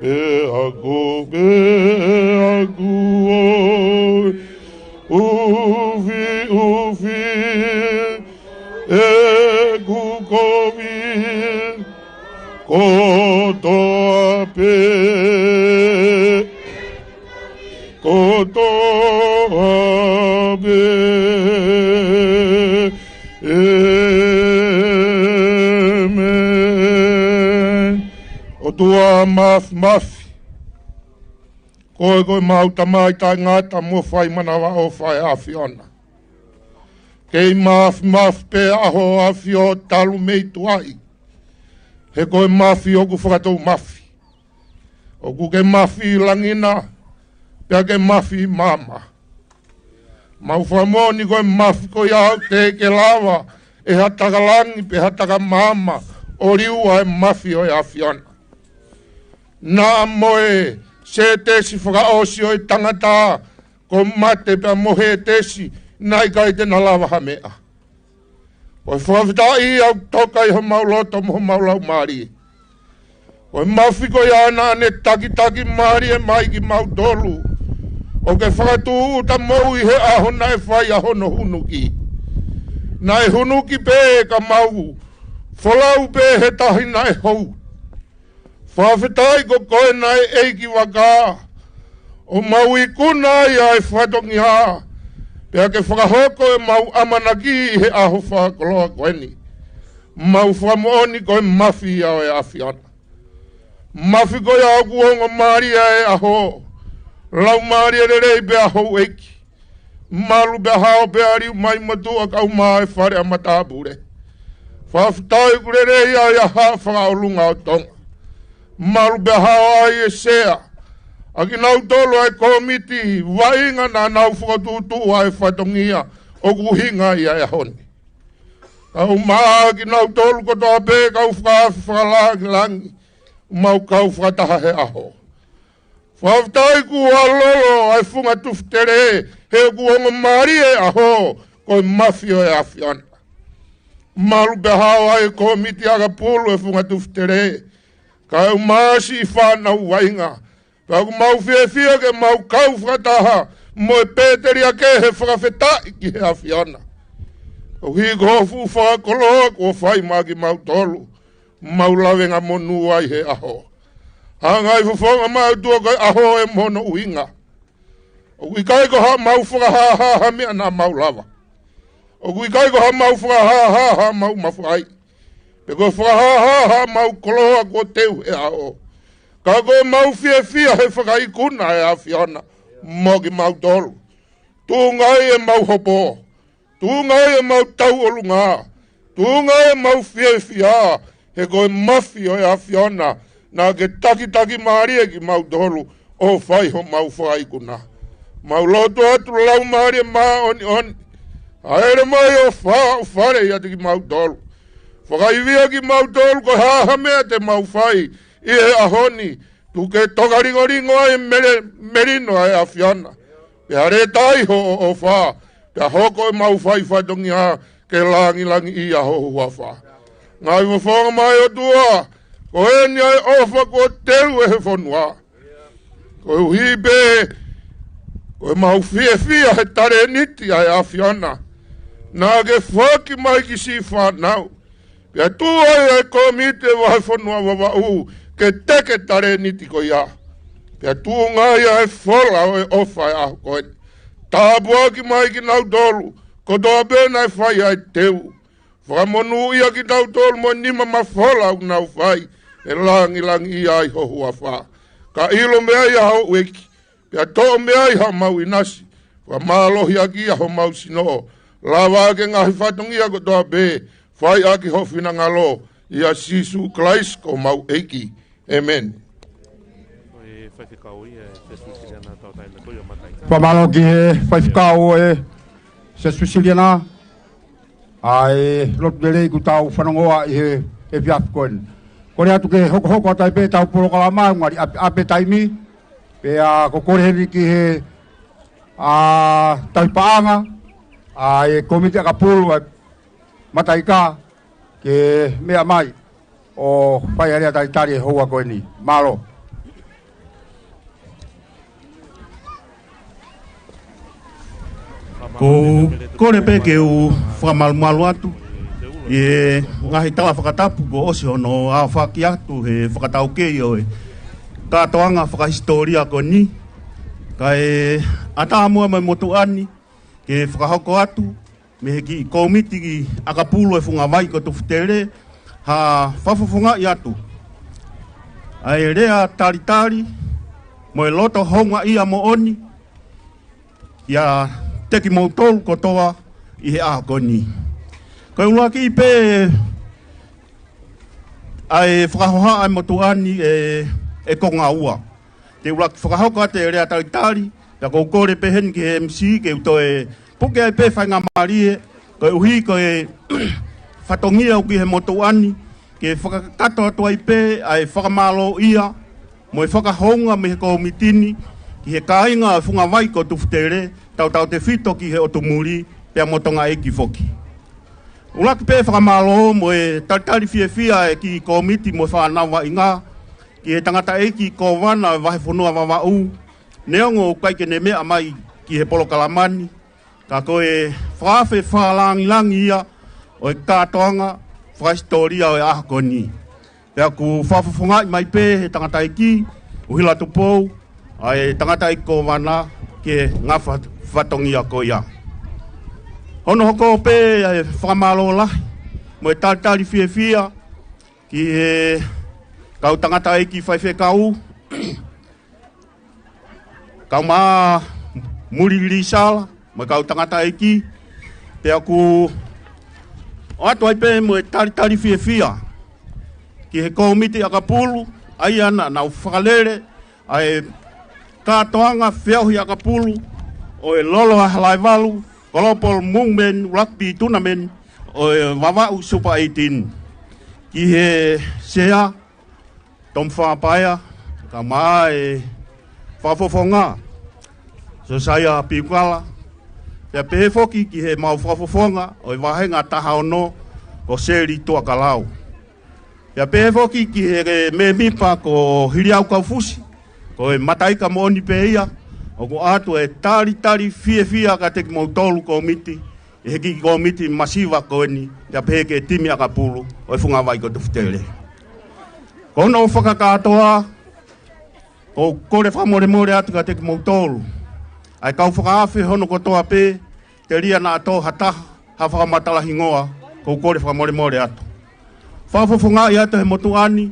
Pea ko, pea ko au ʻufiʻufi ʻeku kovi kotoa pē, kotoa pē. ʻEmeni. ʻOtua Māfimafi, ko koe ko ʻemau Tamai taʻengata mo fai manavaʻofa ʻe ʻAfiona. Kei māfimafi pē ʻa Hoʻo ʻAfio talu mei tuai, he ko e mafi ʻoku fakatou mafi. ʻOku ke mafi ʻi langi na, pea ke mafi ʻi maama. Mau fakamoʻoni ko e mafi ko ia ʻoku teʻeki lava ʻe ha taka langi pe ha taka maama ʻo liua e mafi ʻo e ʻAfiona. Naʻa mo e Sētesi fakaʻosi ʻo e tangata, ko mate pea mo Hētesi, naʻe ʻikai te na lava ha meʻa. Ko e fakafetaʻi ʻoku toka ʻi homau loto mo homau laumālie. Ko e mafi ko ia naʻa ne takitaki mālie mai kimautolu ʻo ke fakatūʻuta moʻui he ʻaho naʻe fai ai hono hunuki. Naʻe hunuki pē ka mau folau pē he tahi naʻe hou. Fakafetaʻi ko koe naʻe ʻeikivaka ʻo mau ikuna ai ʻa e fatongia, pea ke fakahoko ʻemau ʻamanaki he ʻaho fakakoloa ko eni. Mau fakamoʻoni ko e mafi ia ʻo e ʻAfiona. Mafi ko ia ʻoku ongo mālie ʻa e ʻaho. Laumālie lelei pē ʻa houʻeiki. Malu pea hao pea liu mai motuʻa kae ʻumaʻā e fale ʻa matāpule. Fakafetaʻi ʻoku lelei ʻa e ʻaho fakaʻolunga ʻo Tonga. Malu pea hao ai e sea ʻa kinautolu ʻa e kōmiti vaʻinga naʻa nau fakatuʻutuʻu ʻa e fatongia ʻoku ʻuhinga ia he ʻaho ni. Kae ʻumaʻā kinautolu kotoa pē kau fakaafe fakalāngilangi, mau kau fakataha he ʻaho. Fakafetaʻi kuo lolo ʻa e funga tufitele, he ʻoku ongo mālie ʻa e ʻaho, ko e mafi ʻo e ʻAfiona. Malu pea hao ai e kōmiti ʻakapulu e funga tufitele, kae ʻumaʻā siʻi fānau vaʻinga. Pea ʻoku mau fiefia ke mau kau fakataha mo e pēteliake he fakafetaʻi ki he ʻAfiona. ʻOku hiko fuʻu fakakoloa kuo fai maʻa kimautolu, mau lavengamonū ai he ʻaho. Hanga ʻi fofonga mai ʻOtua ko e ʻaho ʻe mono ʻuhinga. ʻOku ʻikai ko haʻamau fakahāhā ha meʻa naʻa mau lava. ʻOku ʻikai ko haʻamau fakahāhā haʻamau mafai, pe ko e fakahāhā haʻamau koloa kuo teu he ʻaho. Ka ko ʻemau fiefia he fakaikuna ʻa e ʻAfiona mo kimautolu. Tuʻunga ai ʻemau hopo. Tuʻunga ai ʻemau tauʻolunga. Tuʻunga ai ʻemau fiefia, he ko e mafi ʻo e ʻAfiona naʻa ke takitaki mālie kimautolu ʻo fai homau fakaikuna. Mau lotu atu Laumālie Māʻoniʻoni, hāʻele mai ʻo fā ʻo fale ʻiate kimautolu. Fakaivia kimautolu ko e hā ha meʻa te mau fai ʻi he ʻaho ni, tuku ke tokalingolingo ai e mele-, melino ʻa e ʻAfiona. Pea lētaʻi hoʻo ʻofa, pea hoko ʻemau fai fatongia ke langilangiʻia ho huafa. Ngaahi fofonga mai ʻOtua, ko eni ʻa e ʻofa kuo teu ʻe he fonua. Koeʻuhi pē ko ʻemau fiefia he talēniti ʻa e ʻAfiona naʻa ke foaki mai ki siʻi fānau. Pea tuʻu ai ʻa e kōmiti ʻa e Vahefonua Vavaʻu ke teke talēniti ko ia. Pea tuʻunga ai ʻa e fola ʻo e ʻofa ʻa e ʻaho ko eni. Tāpuaki mai kinautolu kotoa pē naʻe fai ʻa e teu. Fakamonūʻia kitautolu mo e nima mafola ʻoku nau fai, he langilangiʻia ai ho huafa. Ka ʻilo mei ai ʻa houʻeiki, pea toʻo mei ai haʻamau ʻinasi, fakamālohiʻaki ʻa homau sino, lava ʻaki e ngaahi fatongia kotoa pē, fai ʻaki ho finangalo, ʻia Sīsū Kalaisi ko homau ʻEiki. ʻEmeni. Ko e faifekau ia ʻe Sesui Siliana tau taina ko ia matai. Fakamālō ki he faifekau ʻe Sesui Siliana. ʻa e lotu lelei kuo tau fanongoa ʻi he, he efiafi ko eni. Kole atu ke hokohoko atu ai pē ʻetau polokalama, ngali ʻape, ʻape taimi, pea ko e kole heni ki he, ʻa, tauhi paʻanga, ʻa e kōmiti ʻakapulu, ʻa e Mataika, ke meʻa mai ʻo fai ʻa e lea talitali he houa ko eni. Mālō. Ko u kole pē ke u fakamalumalu atu ʻi he ngaahi tala fakatapu kuo ʻosi hono aofaki atu he fakataukei ʻo e kātoanga fakahisitōlia ko eni. Kae ʻatā muʻa mo e motuʻa ni ke fakahoko atu mei he kiʻi kōmiti ʻakapulu ʻo e Funga Vai ko Tufutele ha fakafofongaʻi atu ʻa e lea talitali mo e loto houngaʻia moʻoni kiate kimoutolu kotoa ʻi he ʻaho ko eni. Ko e ʻuluaki pē ʻa e fakahohaʻa ʻa e motuʻa ni ʻe, ʻe konga ua. Te u ʻuluaki fakahoko atu e lea talitali, pea ko u kole pē heni ki he M C ke u toe puke ai pē faingamālie, koeʻuhi ko e fatongia ʻoku ʻi he motuʻa ni, ke fakakakato atu ai pē ʻa e fakamālōʻia mo e fakahounga mei he kōmiti ni ki he kāinga ʻo e Funga Vai ko Tufutele, tautautefito ki he ʻotu muli, pea mo Tonga ʻeiki foki. ʻUluaki pē fakamālō mo e talitali fiefia ʻa e kiʻi kōmiti mo e fānau vaʻinga ki he tangataʻeiki kōvana ʻo e vahefonua Vavaʻu, neongo ʻoku ʻikai ke ne meʻa mai ki he polokalama ni, ka ko e fakaafe fakalāngilangi ia ʻo e kātoanga fakahisitōlia ʻo e ʻaho ko eni. Pea ʻoku fakafofongaʻi mai pē he tangataʻeiki ʻUhila Tupou ʻa e tangataʻeiki kōvana ke ngafa fatongia ko ia. Hono hoko pē ʻa e fakamālō lahi mo e talitali fiefia ki he kau tangataʻeiki faifekau, Kaumaʻā Muli Lisala, mo e kau tangataʻeiki, pea ʻoku ʻoatu ai pē mo e talitali fiefia ki he kōmiti ʻakapulu, ʻa ia naʻa nau fakalele ʻa e kātoanga feʻauhi ʻakapulu ʻo e Lolo ʻa Halaevalu Global Women Rugby Tournament ʻo e Vavaʻu Super eighteen. Ki he sea, Tom Fapaea, kae ʻumaʻā e fakafofonga, Sosaia Piukala, pea pehē foki ki he mau fakafofonga ʻo e vāhenga taha ono, ko Seli Tuakalau. Pea pehē foki ki he mēmipa ko Hiliau Kaufusi, ko e mataika moʻoni pē ia, ʻoku ʻoatu e talitali fiefia kiate kimoutolu kōmiti, ʻi he kiʻi kōmiti masiva ko eni, pea pehē ki he timi ʻakapulu ʻo e Funga Vai ko Tufutele. Ko hono fakakātoa, ko u kole fakamolemole atu kiate kimoutolu ʻa e kau fakaafe hono kotoa pē, telia naʻa tō ha taha ha fakamatala hingoa, ko u kole fakamolemole atu. Fakafofongaʻi atu he motuʻa ni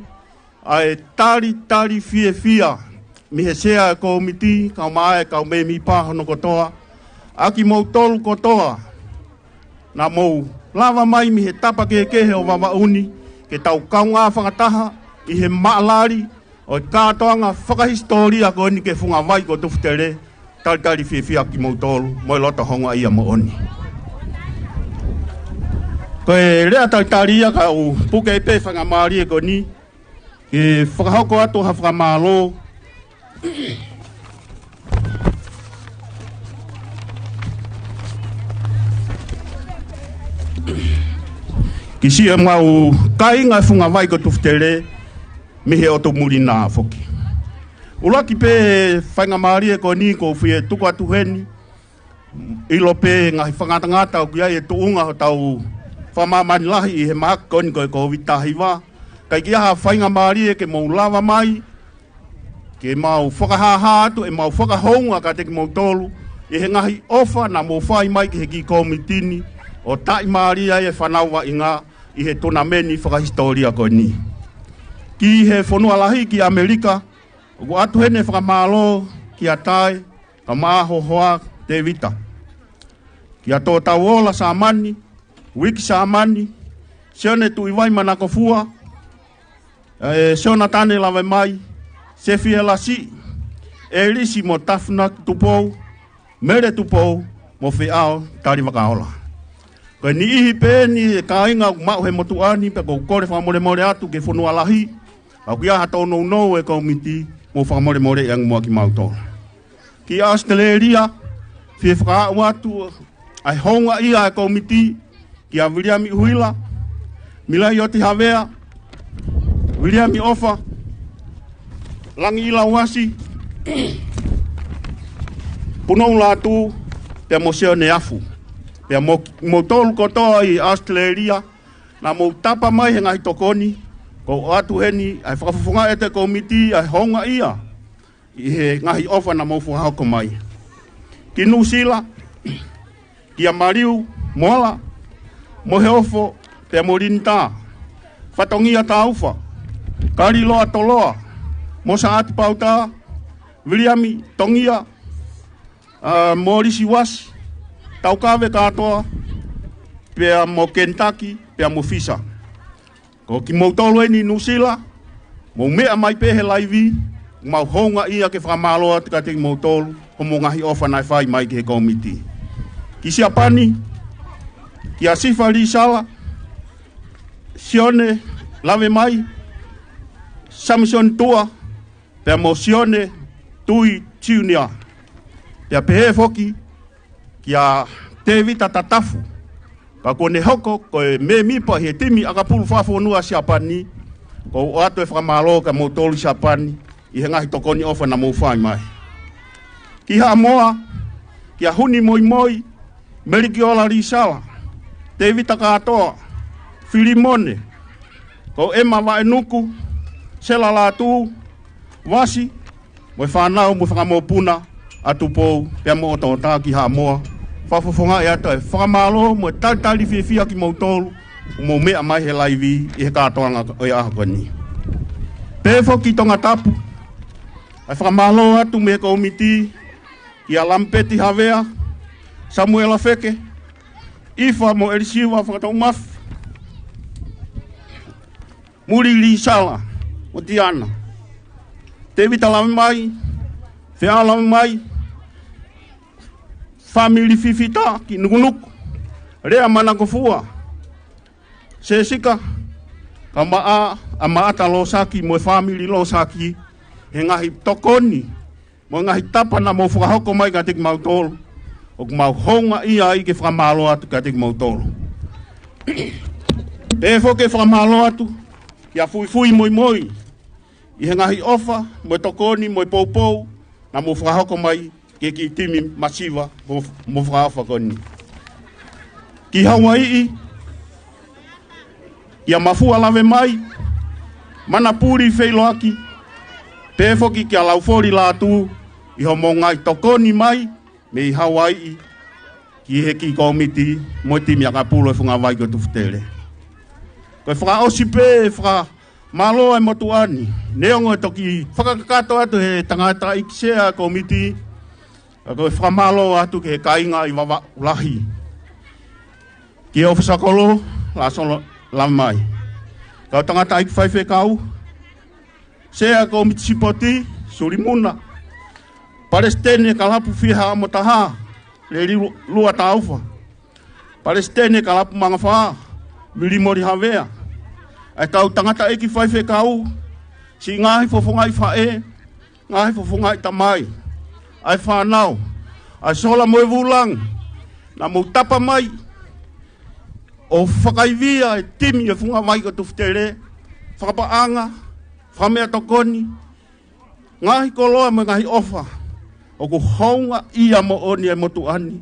ʻa e talitali fiefia mei he sea ʻo e kōmiti, kae ʻumaʻā e kau mēmipa hono kotoa, ʻa kimoutolu kotoa naʻa mou lava mai mei he tapa kehekehe ʻo Vavaʻu ni ke tau kaungā fakataha ʻi he maʻalali ʻo e kātoanga fakahisitōlia ko eni ki he Funga Vai ko Tufutele, talitali fiefia kimoutolu mo e loto houngaʻia moʻoni. Ko e lea talitali ia ka u puke ai pē faingamālie ko eni ke fakahoko atu ha fakamālō ki siʻemau kāinga Funga Vai ko Tufutele mei he ʻotu muli na foki. ʻUluaki pē faingamālie ko eni ko u fie tuku atu heni, ʻilo pē ngaahi fakangatangata ʻoku ʻi ai e tuʻunga hotau fakamāmani lahi ʻi he mahaki ko eni ko e Kōviti taha hiva. Kae ʻikai ha faingamālie ke mou lava mai ke mau fakahāhā atu ʻemau fakahounga kiate kimoutolu ʻi he ngaahi ʻofa naʻa mou fai mai ki he kiʻi kōmiti ni ʻo taʻimālie ai e fānau vaʻinga ʻi he tunameni fakahisitōlia ko eni. Ki he fonua lahi ki ʻAmelika, ʻoku ʻoatu heni e fakamālō kia Tae, kae ʻumaʻā Hohoa Tevita. Kia Tōtauola Sāmani, Uiki Sāmani, Sione Tuʻivai Manakofua, ʻe, Sionatane Lavemai, Sefiela Siʻi, ʻElisi mo Tafna Tupou, Mele Tupou, mo Feʻao Talivakaola. Ko e niʻihi pē eni e kāinga ʻoku maʻu he motuʻa ni, pea ʻoku ou kole fakamolemole atu ki he fonua lahi, ʻoku ʻi ai ha tōnounou ʻa e kōmiti, mou fakamolemoleʻi ange muʻa kimautolu. Ki ʻAositelēlia, fie fakaaʻu atu ʻa e houngaʻia ʻa e kōmiti, kia Viliami ʻUhila, Milaioti Havea, Viliami ʻOfa, Langiʻila Uasi, Punou Lātū, pea mo Sione Afu. Pea mo, moutolu kotoa ʻi ʻAositelēlia, naʻa mou tapa mai he ngaahi tokoni, ʻoku ou ʻoatu heni ʻa e fakafofongaʻi atu ʻa e kōmiti ʻa e houngaʻia ʻi he ngaahi ʻofa naʻa mou fakahoko mai. Ki Nuʻusila, kia Maliu Moala, Moheofo, pea mo Linitā, Fatongia Taufa, Kaliloa Toloa, Mosaʻati Pautā, Viliami Tongia, ʻa, Molisi Uasi, Taukave Kātoa, pea mo Kenitaki, pea mo Fisa. Ko kimoutolu eni ʻi Nuʻusila, mou meʻa mai pē he laivi, mau houngaʻia ke fakamālō atu kiate kimoutolu, hoʻomou ngaahi ʻofa naʻe fai mai ki he kōmiti. Ki Siapani, kia Sifa Lisala, Sione Lavemai, Samisoni Tua, pea mo Sione Tui Junior. Pea pehē foki kia Tēvita Tatafu, ka kuo ne hoko ko e mēmipa ʻi he timi ʻakapulu fakafonua Siapani, ʻoku ou ʻoatu e fakamālō kia moutolu Siapani, ʻi he ngaahi tokoni ʻofa naʻa mou fai mai. Ki Haʻamoa, kia Huni Moimoi, Melikiola Lisala, Tēvita Kātoa, Filimone, ko ʻEma Vaʻenuku, Sela Lātū, Uasi, mo e fānau mo e fanga mokopuna ʻa Tupou, pea mo ʻOtoʻota ki Haʻamoa, fakafofongaʻi atu e fakamālō mo e talitali fiefia kimoutolu, ʻoku mou meʻa mai he laivi ʻi he kātoanga ʻo e ʻaho ko eni. Pehē foki Tongatapu, ʻa e fakamālō atu mei he kōmiti, kia Lamipeti Havea, Samuela Feke, ʻIfa mo ʻElisiva Fakataumafi, Muli Lisala mo Tiana, Tēvita Lavemai, Feʻao Lavemai, fāmili Fifita ki Nukunuku, Lea Manakofua, Sesika, kae ʻumaʻā ʻa Maʻata Losaki mo e fāmili Losaki, he ngaahi tokoni mo e ngaahi tapa naʻa mou fakahoko mai kiate kimautolu, ʻoku mau houngaʻia ai ke fakamālō atu kiate kimoutolu. Pehē foki e fakamālō atu kia Fuifui Moimoi, ʻi he ngaahi ʻofa mo e tokoni mo e poupou naʻa mou fakahoko mai ki he kiʻi timi masiva mo, mo fakaʻofa ko eni. Ki Hauaiʻi, kia Mafua Lavemai, Manapuli Feiloaki, pehē foki kia Laufoli Lātū, ʻi hoʻomou ngaahi tokoni mai mei Hauaiʻi ki he kiʻi kōmiti mo e timi ʻakapulu ʻo e Fungavai ko Tufutele. Ko e fakaʻosi pē e fakamālō ʻa e motuʻa ni, neongo e toki fakakakato atu he tangataʻeiki sea kōmiti, ka ko e fakamālō atu ki he kāinga ʻi Vavaʻu Lahi. Ki he ʻofisa kolo, Lasolo Lavemai. Kau tangataʻeiki faifekau, sea kōmiti sipoti, Sulimuna. Palesiteni kalapu Fiha mo Taha, Leli Lu-, Lua Taufa. Palesiteni kalapu Mangafā, Vilimoli Havea. ʻA e kau tangataʻeiki faifekau, siʻi ngaahi fofongaʻi faʻē, ngaahi fofongaʻi tamai, ʻa e fānau, ʻa e sola mo e vūlangi, naʻa mou tapa mai ʻo fakaivia e timi ʻo e Fungavai ko Tufutele, fakapaʻanga, fakameʻatokoni, ngaahi koloa mo e ngaahi ʻofa, ʻoku houngaʻia moʻoni e motuʻa ni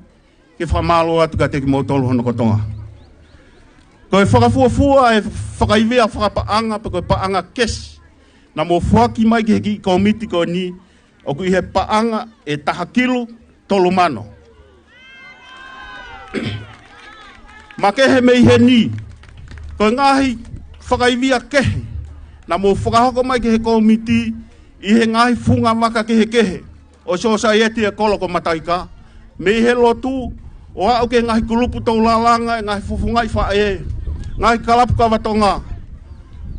ke fakamālō atu kiate kimoutolu hono kotoa. Ko e fakafuofua e fakaivia fakapaʻanga pe ko e paʻanga kesi naʻa mou foaki mai ki he kiʻi kōmiti ko eni, ʻoku ʻi he paʻanga ʻe taha kilu tolu mano. Makehe mei heni, ko e ngaahi fakaivia kehe naʻa mou fakahoko mai ki he kōmiti ʻi he ngaahi funga vaka kehekehe ʻo e sōsaieti ʻo e kolo ko Mataika, mei he lotu ʻo aʻu ki he ngaahi kulupu taulalanga, e ngaahi fofongaʻi faʻē, ngaahi kalapu kava Tonga.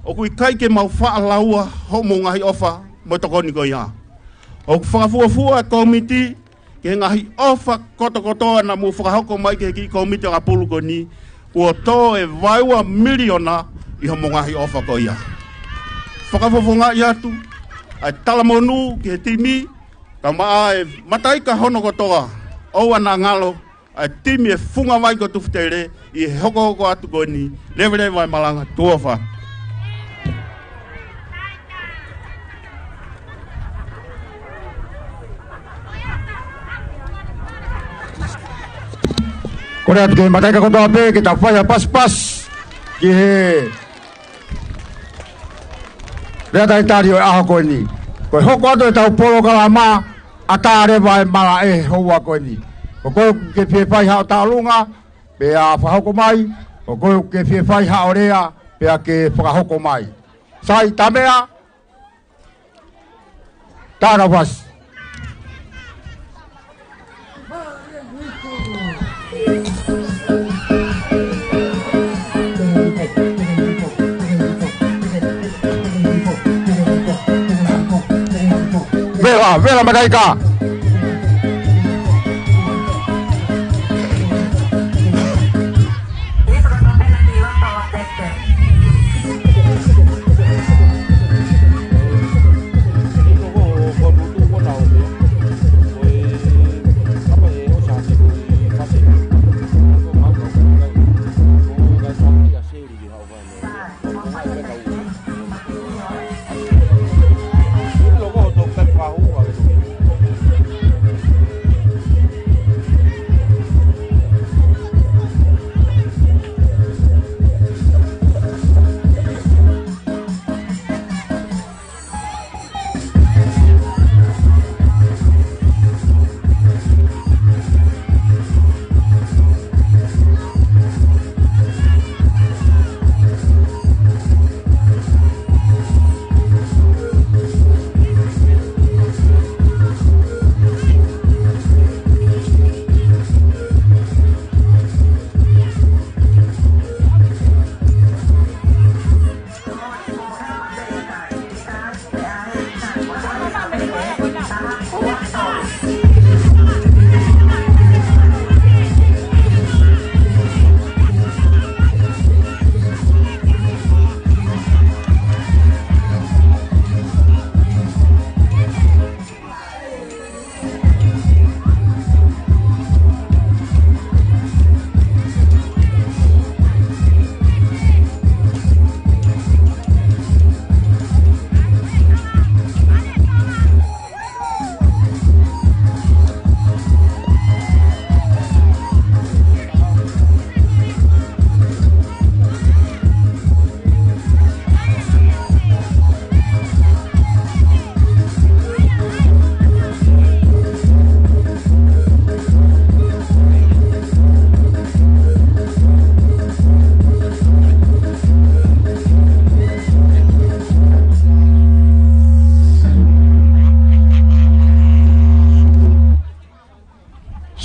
ʻOku ʻikai ke mau faʻa laua hoʻomou ngaahi ʻofa mo e tokoni ko ia. ʻOku fakafuofua e kōmiti ki he ngaahi ʻofa kotokotoa naʻa mou fakahoko mai ki he kiʻi kōmiti ʻakapulu ko eni, kuo tō e vaeua miliona ʻi hoʻomo ngaahi ʻofa ko ia. Fakafofongaʻi atu ʻa e talamonū ki he timi, kae ʻumaʻā e mataika hono kotoa, ʻoua naʻa ngalo ʻa e timi e Funga Vai ko Tufutele ʻi he hokohoko atu ko eni. Leveleva e malanga, tuʻa ʻofa. Kole atu ki he mataika kotoa pē ke tau fai ha pasipasi ki he lea talitali ʻo e ʻaho ko eni. Ko e hoko atu ʻetau polokalama, ʻatā leva e malaʻe he houa ko eni. Ko koe ʻoku ke fie fai haʻo taʻalunga, pea fakahoko mai. Ko koe ʻoku ke fie fai haʻo lea, pea ke fakahoko mai. Sai, Tamea, Tanavasi. Vela, vela mataika.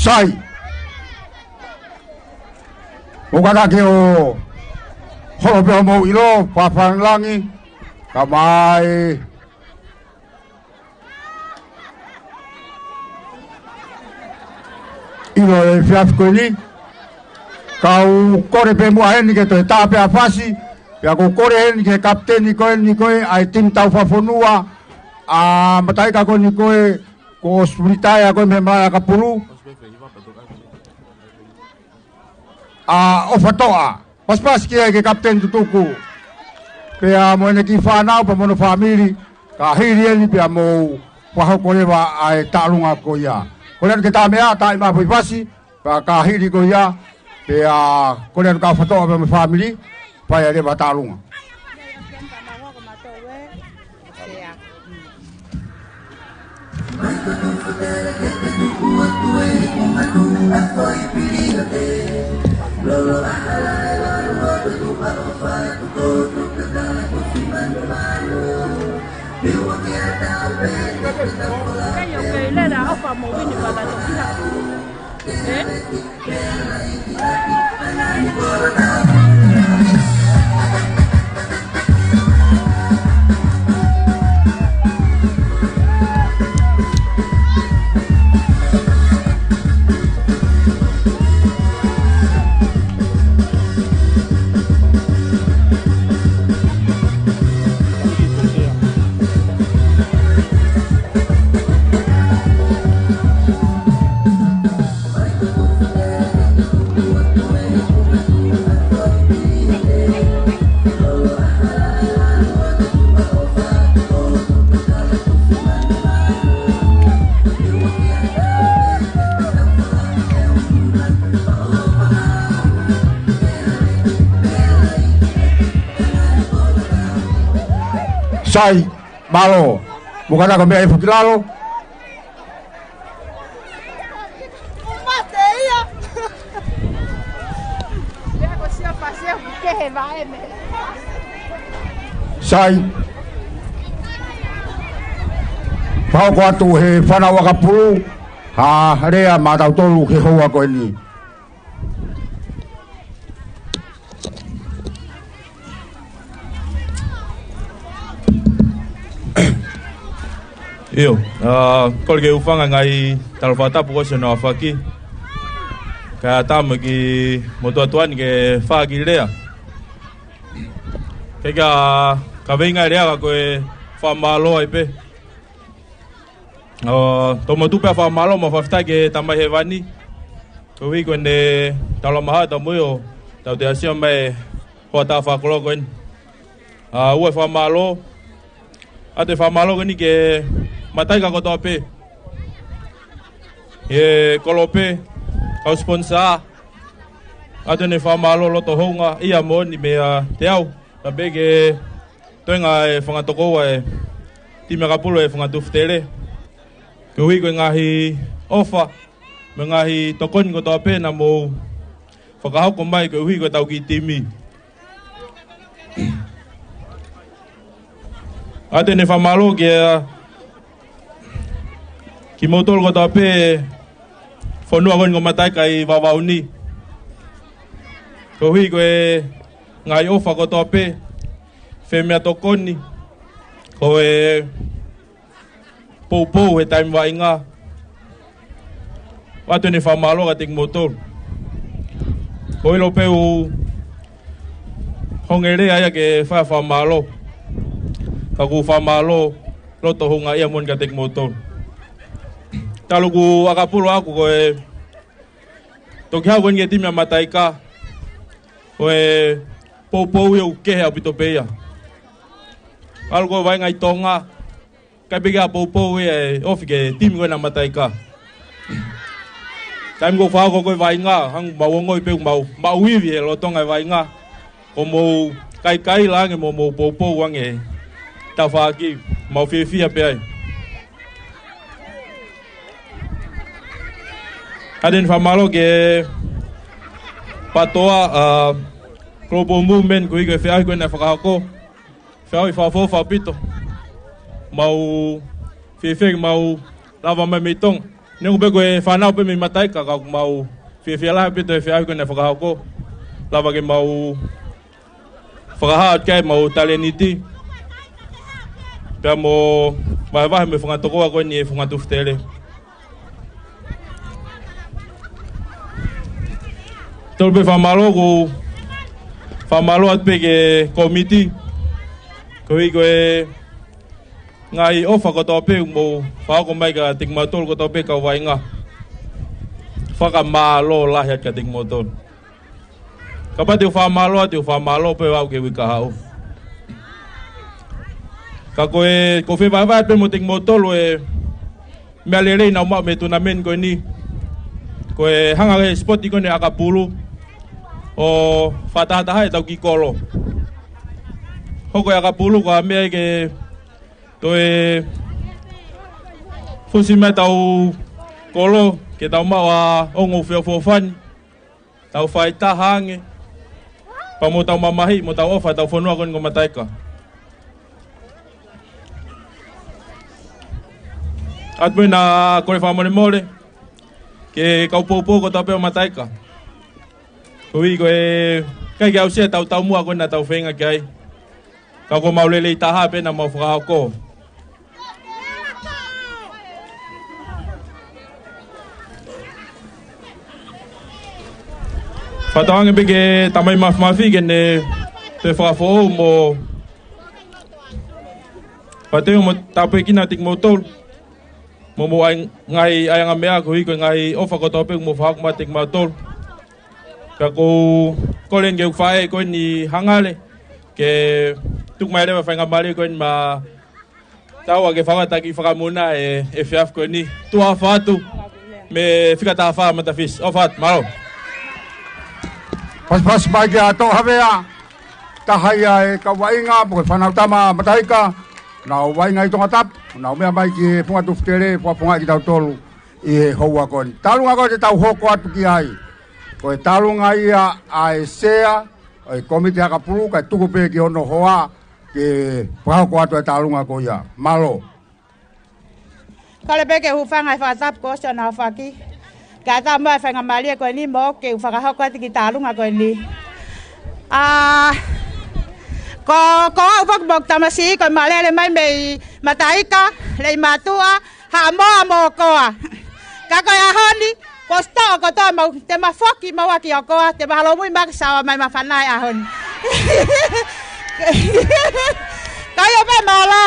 Sai. ʻOku ʻikai ke u holo pē ʻo mou ʻilo, Fafan Langi, kae ʻumaʻā e ʻilo e efiafi ko eni. Kau kole pē muʻa heni ke toe tā pē ʻa Fasi, pea ʻoku ou kole heni ki he kapiteni ko eni ko ē ʻa e timi taufafonua, ʻa mataika ko eni ko ē, ko Spuritaia ko ē mei he malaʻe ʻakapulu, ʻa ʻOfatoʻa. Pasipasi ki ai ki he kapiteni tutuku, pea mo ʻene kiʻi fānau, pea mo hono fāmili, ka hili eni pea mou fakahoko leva ʻa e taʻalunga ko ia. Kole atu ki he Tamea, tā mai pē ʻa Fasi, pea ka hili ko ia, pea kole atu kia ʻOfatoʻa pea mo e fāmili, fai ai leva taʻalunga. Sai, mālō. Mo ka naka mea e fakilalo. Sai. Fakahoko atu he fānau ʻakapulu ha lea maʻatautolu he houa ko eni. ʻIo, ʻa, kole ke u hūfanga he ngaahi tala fakatapu kuo ʻosi hono aofaki. Kae ʻatā mo e kiʻi motuʻa tuʻa ni ke fai ha kiʻi lea. Ke ka, ka veinga lea ka ko e fakamālō ai pē. ʻO, tau motu pē ʻa e fakamālō mo e fakafetaʻi ki he Tamai Hēvani. Koeʻuhi ko ʻene taulama haʻa tau moʻui ʻo tau toe aʻusia mai e hoʻatā fakakoloa ko eni. ʻA, ʻoua ʻe fakamālō. ʻA e toe fakamālō ko eni ki he mataika kotoa pē. ʻI he kolope, kau sponsor. ʻA e toe ʻene fakamālō loto houngaʻia moʻoni mei he, ʻa, teau. Pea pehē ki he toenga e fanga tokoua e timi ʻakapulu e Fanga Tufutele. Koeʻuhi ko e ngaahi ʻofa, mo e ngaahi tokoni kotoa pē naʻa mou fakahoko mai koeʻuhi ko ʻetau kiʻi timi. ʻA e toe ʻene fakamālō ki he, ʻa, kimoutolu kotoa pē fonua ko eni ko Mataika ʻi Vavaʻu ni. Koeʻuhi ko e ngaahi ʻofa kotoa pē, fie meʻatokoni, ko e poupou he taimi vaʻinga. ʻA e toe ʻene fakamālō kiate kimoutolu. Ko e ʻilo pē ʻoku honge lea ia ke fai ha fakamālō. Ka ʻoku ou fakamālō loto houngaʻia moʻoni kiate kimoutolu. Talu ʻeku ʻakapulu ʻaʻaku ko e toki haʻu ko eni ki he timi ʻa Mataika. Ko e poupou ia ʻoku kehe ʻaupito pē ia. ʻAlu ko e vaʻinga ʻi Tonga. ʻIkai pē ke ʻi ai ha poupou ia ʻe ofi ki he timi ko ena ʻa Mataika. Taimi ko ē ʻoku fakahoko ko ē vaʻinga, hangē ʻoku mau ongoʻi pē ʻoku mau, mau ivi he lolotonga e vaʻinga. Ko hoʻomou kaikaila ange mo hoʻomou poupou ange. Tafaʻaki, mau fiefia pē ai. ʻA e toe ʻene fakamālō ki he PATOA, ʻa, Global Movement, koeʻuhi ko e feʻauhi ko ena naʻe fakahoko. Feʻauhi fakaʻofoʻofa ʻaupito. Mau fiefia ke mau lava mai mei Tonga. Neongo pē ko e fānau pē mei Mataika ka ʻoku mau fiefia lahi ʻaupito he feʻauhi ko ena naʻe fakahoko. Lava ke mau fakahā atu ki ai ʻemau talēniti. Pea mo vahevahe mo e fanga tokoua ko eni e Fanga Tufutele. Tolu pē fakamālō, ʻoku ou fakamālō atu pē ki he kōmiti. Koeʻuhi ko e ngaahi ʻofa kotoa pē ʻoku mou fakahoko mai kiate kimautolu kotoa pē kau vaʻinga. Fakamālō lahi atu kiate kimoutolu. Kapau te u fakamālō atu, te u fakamālō pē au ki he uike kahaʻu. Ka ko e, ʻoku ou fie vahevahe pē mo kimoutolu e meʻa lelei naʻa ku maʻu mei he tournament ko eni. Ko e hanga ʻe he sipoti ko eni ʻakapulu ʻo fakatahatahaʻi ʻetau kiʻi kolo. Hoko e ʻakapulu ko ha meʻa ia ke toe fusi mai ʻetau kolo, ke tau maʻu ha ongo feʻofoʻofani. Tau fai taha ange. Pea mo tau mamahiʻi, mo tau ʻofa ʻetau fonua ko eni ko Mataika. ʻA ia pē naʻa ku kole fakamolemole ki he kau poupou kotoa pē ʻo Mataika. Koeʻuhi ko e ʻikai ke aʻusia ʻetau taumuʻa ko ena naʻa tau feinga ki ai. Ka ko ʻemau lelei taha pē naʻa mau fakahoko. Fakatauange pē ki he Tamai Mafimafi ke ne toe fakafoʻou mo fakatau mo tāpuekina kimoutolu. Mo hoʻomou ʻai-, ngaahi ʻaiʻanga meʻa koeʻuhi ko e ngaahi ʻofa kotoa pē ʻoku mou fakahoko maʻa kimautolu. Ka ʻoku ou kole ange ki heʻeku faʻē ko eni Hangale, ke tuku mai leva e faingamālie ko eni maʻataua ke fakaʻatā ki he fakamuna e, e efiafi ko eni. Tuʻa ʻofa atu, mei he Fika Taha Fā Matafisi. ʻOfa atu, mālō. Pasipasi mai kia Toʻo Havea, taha ia e kau vaʻinga, mo e fānau tama Mataika, Nau vaʻinga ʻi Tongatapu, nau meʻa mai ki he funga tufitele, fakafofongaʻi kitautolu ʻi he houa ko eni. Talunga ko ē te tau hoko atu ki ai, ko e talunga ia ʻa e sea ʻo e kōmiti ʻakapulu, kae tuku pē ki hono hoa ke fakahoko atu e talunga ko ia. Mālō. Kole pē ke u hūfanga he fakatapu kuo ʻosi hono aofaki. Kae ʻatā muʻa e faingamālie ko eni mo ke u fakahoko atu e kiʻi talunga ko eni. ʻA, ko, ko au foki mo ʻeku tamasiʻi ko e Malele mai mei Mataika, Leimātuʻa, Haʻamoa mo ʻOkoa. Ka ko e ʻaho ni, kuo ʻosi toʻo kotoa mo, te ma foki mo ua ki ʻOkoa, te ma halomui ma ke saua mai ma fana e ʻaho ni. Ka ʻio pē mālō.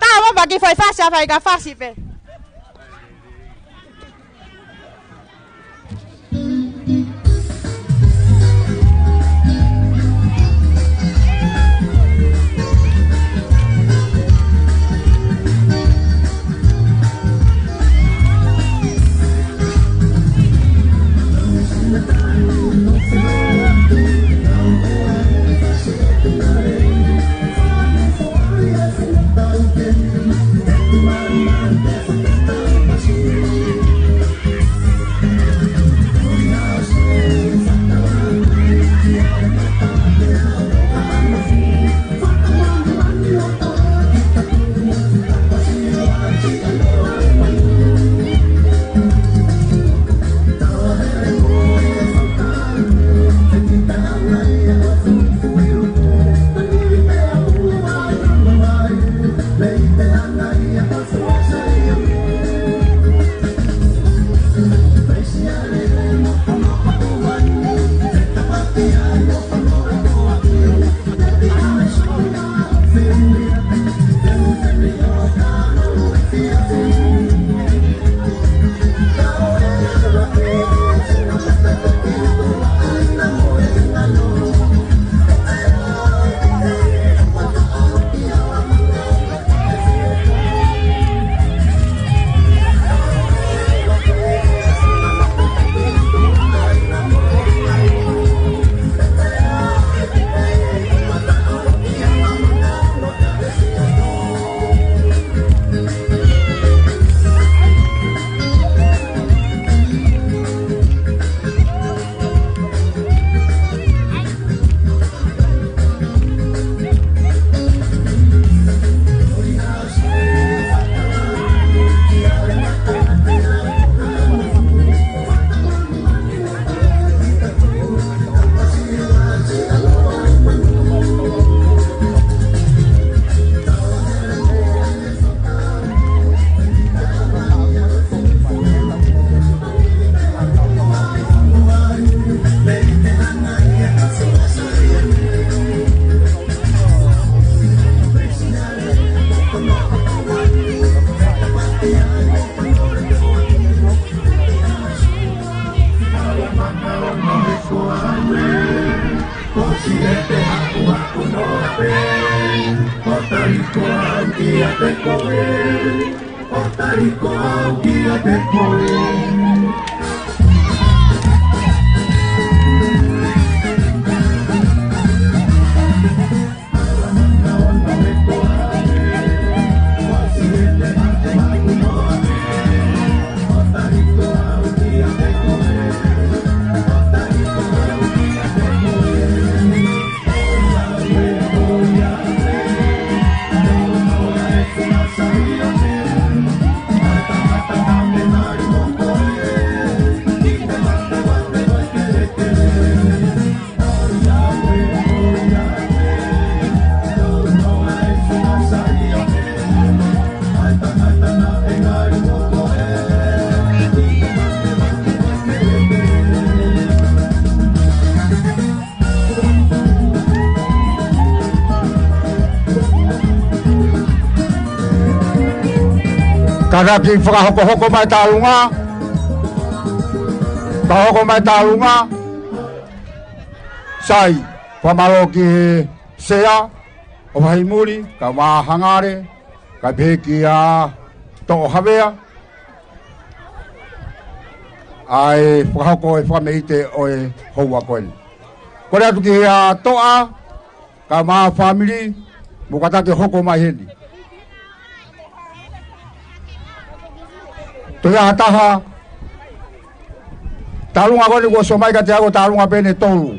Tau mo ma kiʻi fai fasi ʻa fai ka fasi pē. Kātaki fakahokohoko mai talunga. Fakahoko mai talunga. Sai, fakamālō ki he sea ʻo Fahimuli, kae ʻumaʻā Hangale, kae pehē kia Toʻohavea, ʻa e fakahoko e fakameʻite ʻo e houa ko eni. Kole atu kia Toʻa, kae ʻumaʻā fāmili, mou kātaki hoko mai heni. Pea ha taha, tālunga ko eni kuo ʻosi ʻomai kiate au, tālunga pē ʻe tolu.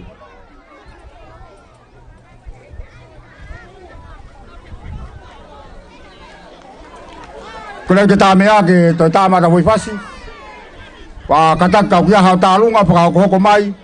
Ko ena ke tā meʻa ke toe tā mata foʻi fasi. Pea kātaki kau kia hao tālunga, pea ka hokohoko mai.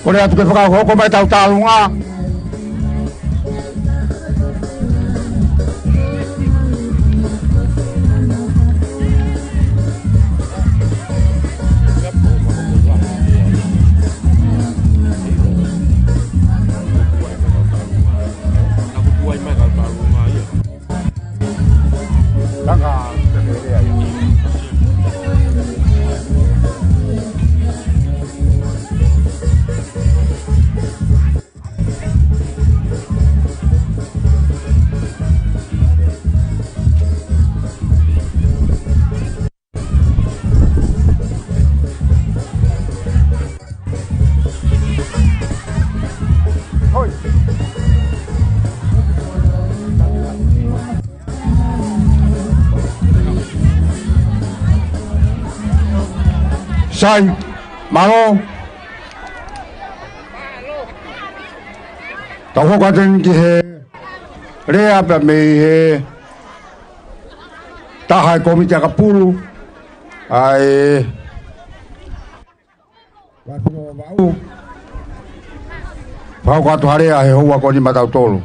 Kole atu ke fakahoko mai ʻetau tālunga. Sai, mālō. Tau hoko atu eni ki he lea pea mei he taha ʻo e kōmiti ʻakapulu, ʻa e Vatu Vavau. Fakahoko atu ha lea he houa ko eni maʻatautolu.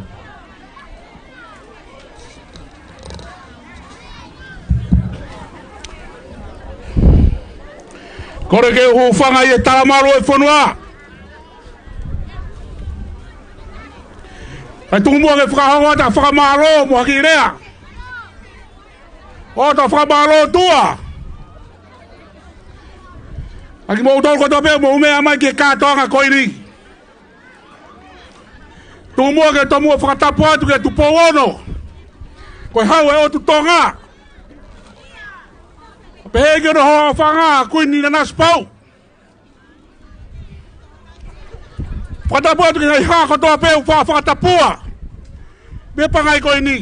Kole ke u hūfanga ʻi he talamalu ʻo e fonua. Kae tuku muʻa ke fakahoko atu ʻa e fakamālō mo ha kiʻi lea. ʻO tau fakamālō atu ʻa kimoutolu kotoa pē ʻoku mou meʻa mai ki he kātoanga ko eni. Tuku muʻa ke u tomuʻa fakatapu atu ki he Tupou Ono, ko e Hau ʻo e ʻOtu Tonga, pehē ki hono hōfanga ʻa Kuini Nanasipauʻu. Fakatapu atu ki he ngaahi hā kotoa pē ʻoku faʻa fakatapua mei he pangai ko eni.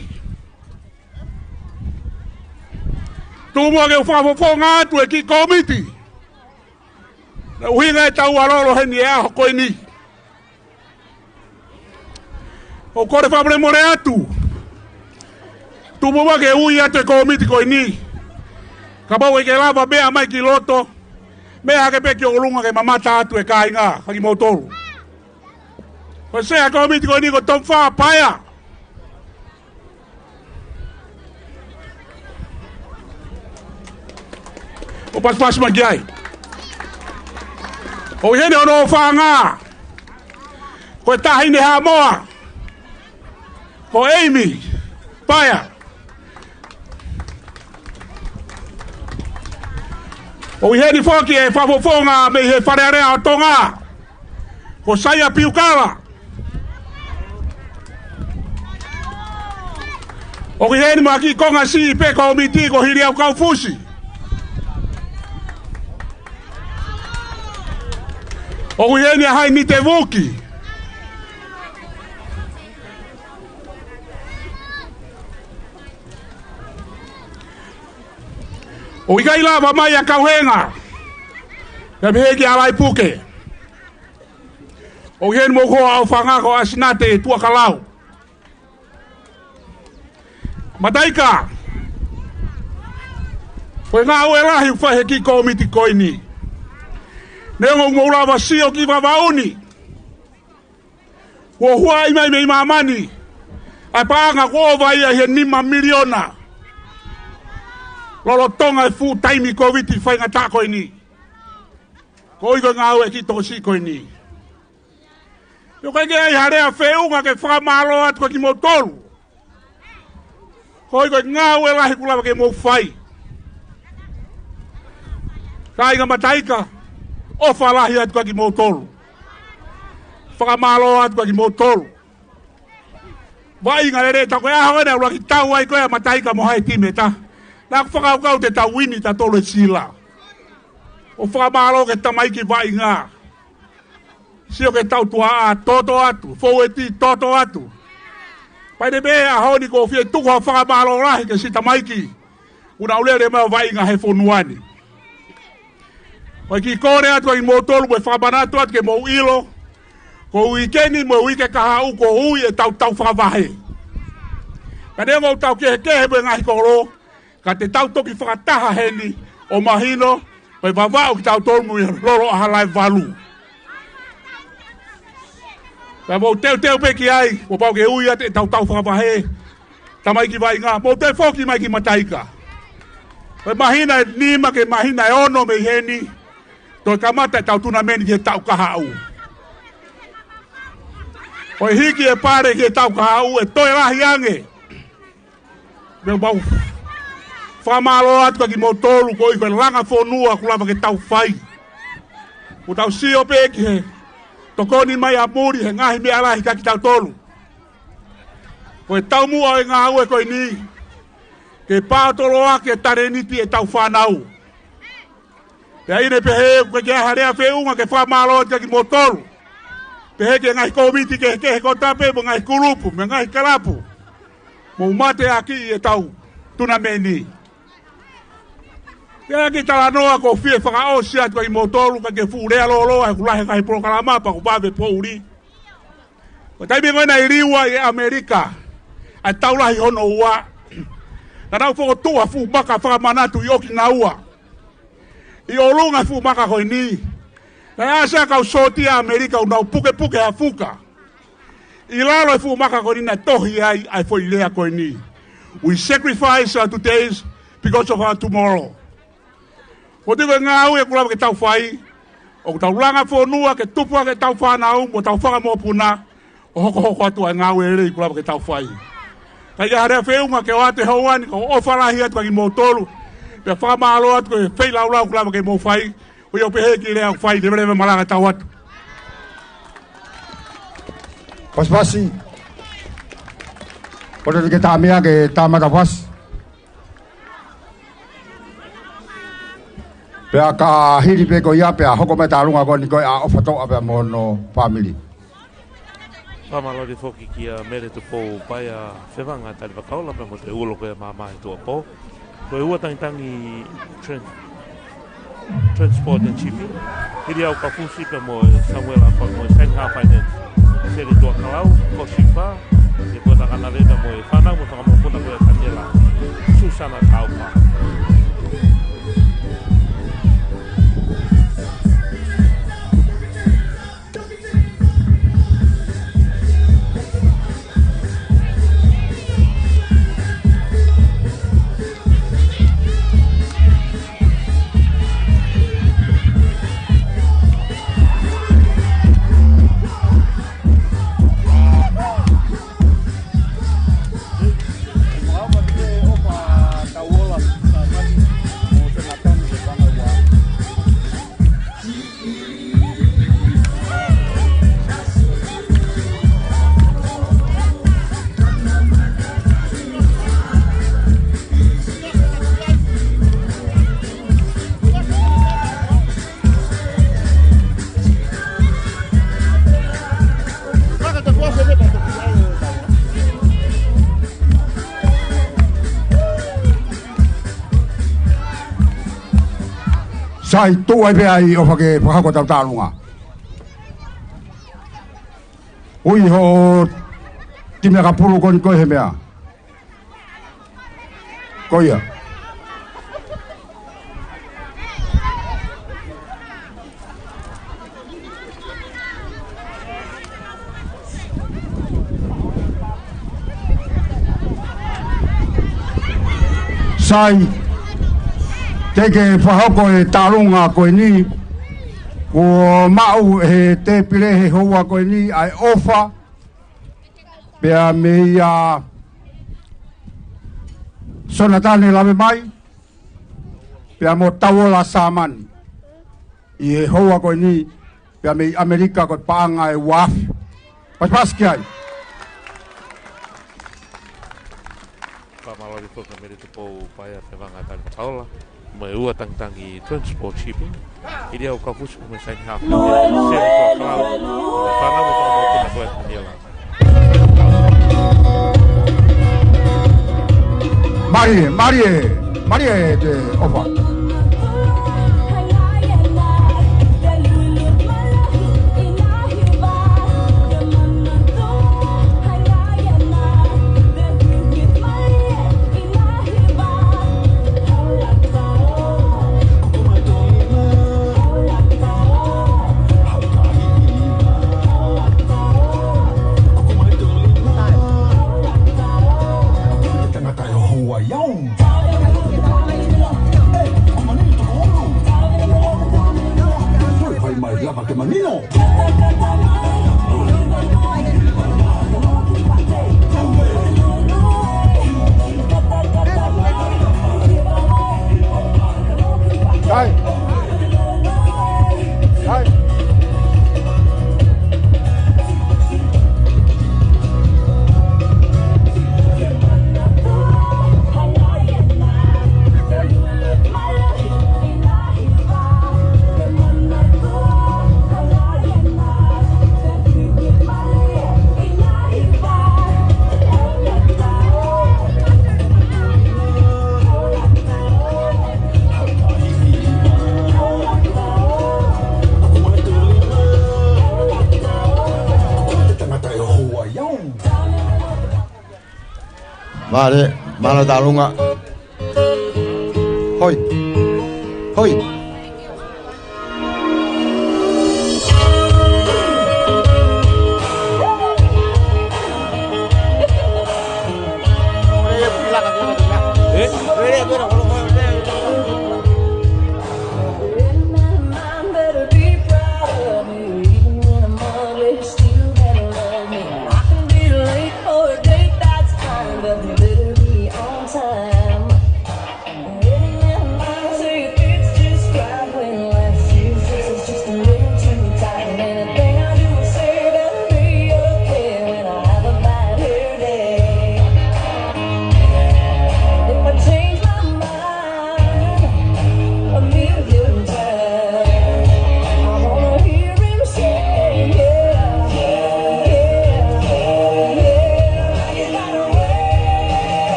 Tuku muʻa ke u fakafofonga atu e kiʻi kōmiti naʻe ʻuhinga ʻetau ʻalu holo heni he ʻaho ko eni. ʻOku kole fakamolemole atu. Tuku muʻa ke u ui atu e kōmiti ko eni. Kapau ʻe ʻikai ke lava meʻa mai ki loto, meʻa hake pē ki ʻolunga ke mamata atu e kāinga, ʻa kimoutolu. Ko e sea ʻo e kōmiti ko eni ko Tomifā Paea. ʻO pasipasi mai ki ai. ʻOku ʻi heni hono hōfanga, ko e Taʻahine Haʻamoa, ko ʻEimi Paea. ʻOku ʻi heni foki e fakafofonga mei he Fale Alea ʻo Tonga, ko Saia Piukala. ʻOku ʻi heni mo e kiʻi konga siʻi pē ʻo e kōmiti ko Hiliau Kaufusi. ʻOku ʻi heni ʻa Haini Tevuki. ʻOku ʻikai lava mai ʻa Kauhenga, pea pehē kia Alaipuke. ʻOku ʻi heni mo e hoa ʻofaʻanga ko ʻAsinate Tuʻakalau. Mataika, ko e ngāue lahi ʻoku fai ʻe he kiʻi kōmiti ko eni. Neongo ʻoku mou lava sio ki Vavaʻu ni, kuo huaʻi mai mei māmani ʻa e paʻanga kuo ʻova ia ʻi he nima miliona lolotonga e fuʻu taimi Kōviti faingataʻa ko eni. Koeʻuhi ko e ngāue ʻa e kiʻi tokosiʻi ko eni. ʻOku ʻikai ke ʻi ai ha lea feʻunga ke fakamālō atu kia kimoutolu koeʻuhi ko e ngāue lahi kuo lava ke mou fai. Kāinga Mataika, ʻofa lahi atu kia kimoutolu. Fakamālō atu kia kimoutolu. Vaʻinga lelei ʻetau, ko e ʻaho eni ʻa e ʻuluaki tau ai ko ē ʻa Mataika mo Haiti Meta. Naʻa ku fakakaukau te tau uini tautolu e sila. ʻO fakamālō ki he tamaiki vaʻinga. Sio ki he tau tuaʻā, toto atu, foueti, toto atu. Pea ʻi he meʻa ʻaho ni ʻoku ou fie tuku ha fakamālō lahi ki he siʻi tamaiki ʻoku nau lele mai ʻo vaʻinga he fonua ni. Ko e kiʻi kole atu kia kimoutolu, mo e fakamanatu atu ke mou ʻilo, ko e uike ni mo e uike kahaʻu kuo ui ʻetau tau fakavahe. Ka neongo ʻoku tau kehekehe mo e ngaahi kolo, ka te tau toki fakataha heni ʻo mahino, ko e Vavaʻu kitautolu mo e lolo ʻa Halaevalu. Pea mou teuteu pē ki ai, kuo pau ke ui atu ʻetau tau fakavahe, tamaiki vaʻinga, mou toe foki mai ki Mataika. Ko e māhina ʻe nima ki he māhina ʻe ono mei heni, toe kamata ʻetau tunameni ki he tau kahaʻu. Ko e hiki e pale ki he tau kahaʻu ʻe toe lahi ange. Pea mau fakamālō atu kia kimoutolu koeʻuhi ko e langa fonua kuo lava ke tau fai. Kuo tau sio pē ki he tokoni mai ʻa muli he ngaahi meʻa lahi kia kitautolu. Ko e taumuʻa ʻo e ngāue ko eni, ke paotoloaki e talēniti ʻetau fānau. Pea ʻi heʻene pehē, ʻoku ʻikai ke ʻi ai ha lea feʻunga ke fakamālō atu kia kimoutolu. Pehē ki he ngaahi kōmiti kehekehe kotoa pē, mo e ngaahi kulupu, mo e ngaahi kalapu. Mou mateakiʻi ʻetau tunameni. Pea ki he talanoa ʻoku ou fie fakaʻosi atu kia kimoutolu, ʻikai ke fuʻu lea lōloa, he ʻoku lahi e ngaahi polokalama pea ʻoku vave poʻuli. Ko e taimi ko ē naʻe liliu ai ʻe ʻAmelika ʻa e Tau Lahi hono ua, naʻa nau fokotuʻu ha fuʻu maka fakamanatu ʻi ʻOkinaua. ʻI ʻolunga e fuʻu maka ko eni, naʻe ʻasi ai e kau sōtia ʻa ʻAmelika ʻoku nau pukepuke ha fuka. ʻI lalo e fuʻu maka ko eni naʻe tohi ai ʻa e foʻi lea ko eni: "We sacrifice our todays because of our tomorrow." Ko e tui ko e ngāue kuo lava ke tau fai, ʻoku tau langa fonua ke tupu hake ʻetau fānau mo ʻetau fanga mokopuna, ʻo hokohoko atu ʻa e ngāue lelei kuo lava ke tau fai. ʻIkai ke ʻi ai ha lea feʻunga ke ʻoatu he houa ni, ko e ʻofa lahi atu kia kimoutolu, pea fakamālō atu ki he feilaulau kuo lava ke mou fai. Ko ia ʻoku pehē e kiʻi lea ʻoku fai, leveleva malanga, tau atu. Pasipasi. Ko e teke tā meʻa ke tā mata pasi. Pea ka hili pē ko ia, pea hoko mai e tālunga ko eni ko ē ʻa ʻOfatoʻa pea mo hono fāmili. Fakamālō foki kia Mele Tupou Paea Fevanga, tali fakaola pea mo e ulo ko ia ʻa e maama he tuʻuapō. Ko e ua tangitangi tran-, Transport and Shipping. Hiliau Kaufusi pea mo e Samuela pea mo e Saiha Finance. Seli Tuʻakalau, Kosipa, ʻe Kota Kanave pea mo e fānau mo e fanga mokopuna ko ia ʻa Taniela Susana Taufa. Sai, tuʻu ai pē ʻa ʻOfa ke fakahoko ʻetau tālunga. Ui hoʻo timi ʻakapulu ko eni ko e hā e meʻa. Ko ia. Sai, te ke fakahoko e tālunga ko eni, kuo maʻu he tēpile he houa ko eni ʻa e ʻOfa, pea mei a Sonatane Lavemai, pea mo Tauola Sāmani. ʻI he houa ko eni, pea mei ʻAmelika ko e paʻanga ʻe uaafe. Pasipasi ki ai. Fakamālō ʻaupito kia Mele Tupou Paea Fevanga Tali Fakaola, mo e ua tangitangi Transport Shipping. ʻIo, ʻoku kau fusi mo e saini hao. Seri kua kau. Fānau mo tō mo tuna ko e Taniela. Mālie, mālie, mālie ʻa e ʻOfa. Tangata ʻo Hawaiʻi. Hai mai lava ke manino. Hai. Hai. Mālie, mālō e tālunga. Hoi. Hoi.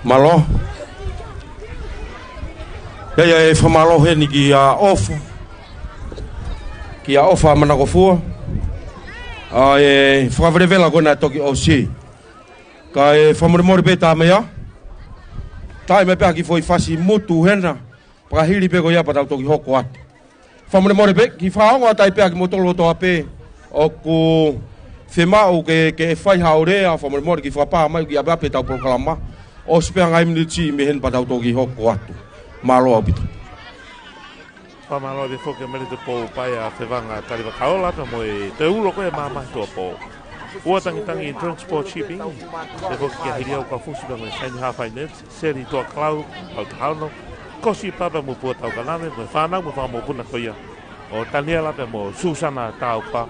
Mālō. ʻIo, ʻio, ʻe fakamālō heni kia ʻOfa. Kia ʻOfa Manakofua. ʻA e fakavelevela ko ena toki ʻosi. Kae fakamolemole pē Tamea. Taimi pē ha kiʻi foʻi fasi mutu hena. Pea ka hili pē ko ia pea tau toki hoko atu. Fakamolemole pē, kiʻi fakaongo atu ai pē kimoutolu kotoa pē ʻoku fiemaʻu ke, ke fai ha lea, fakamolemole kiʻi fakapā mai kiʻi ʻapiʻapi ʻetau polokalama. ʻOsi pē ha ngaahi miniti mei heni pea tau toki hoko atu. Mālō ʻaupito. Fakamālō ʻaupito foki Melito Pou Paea Fevanga Talivakaola pea mo e toe ulo ko e mamahi tuʻuapō. Ua Tangitangi Transport Shipping, pea foki kia Hiliau Kafusi pea mo e Saini Hā Finance, Seli Tuʻakalau, Autahaono, Kosi Papa mo Pua Taukanave, mo e fānau mo e fanga mokopuna ko ia ʻo Taniela pea mo Susana Taupa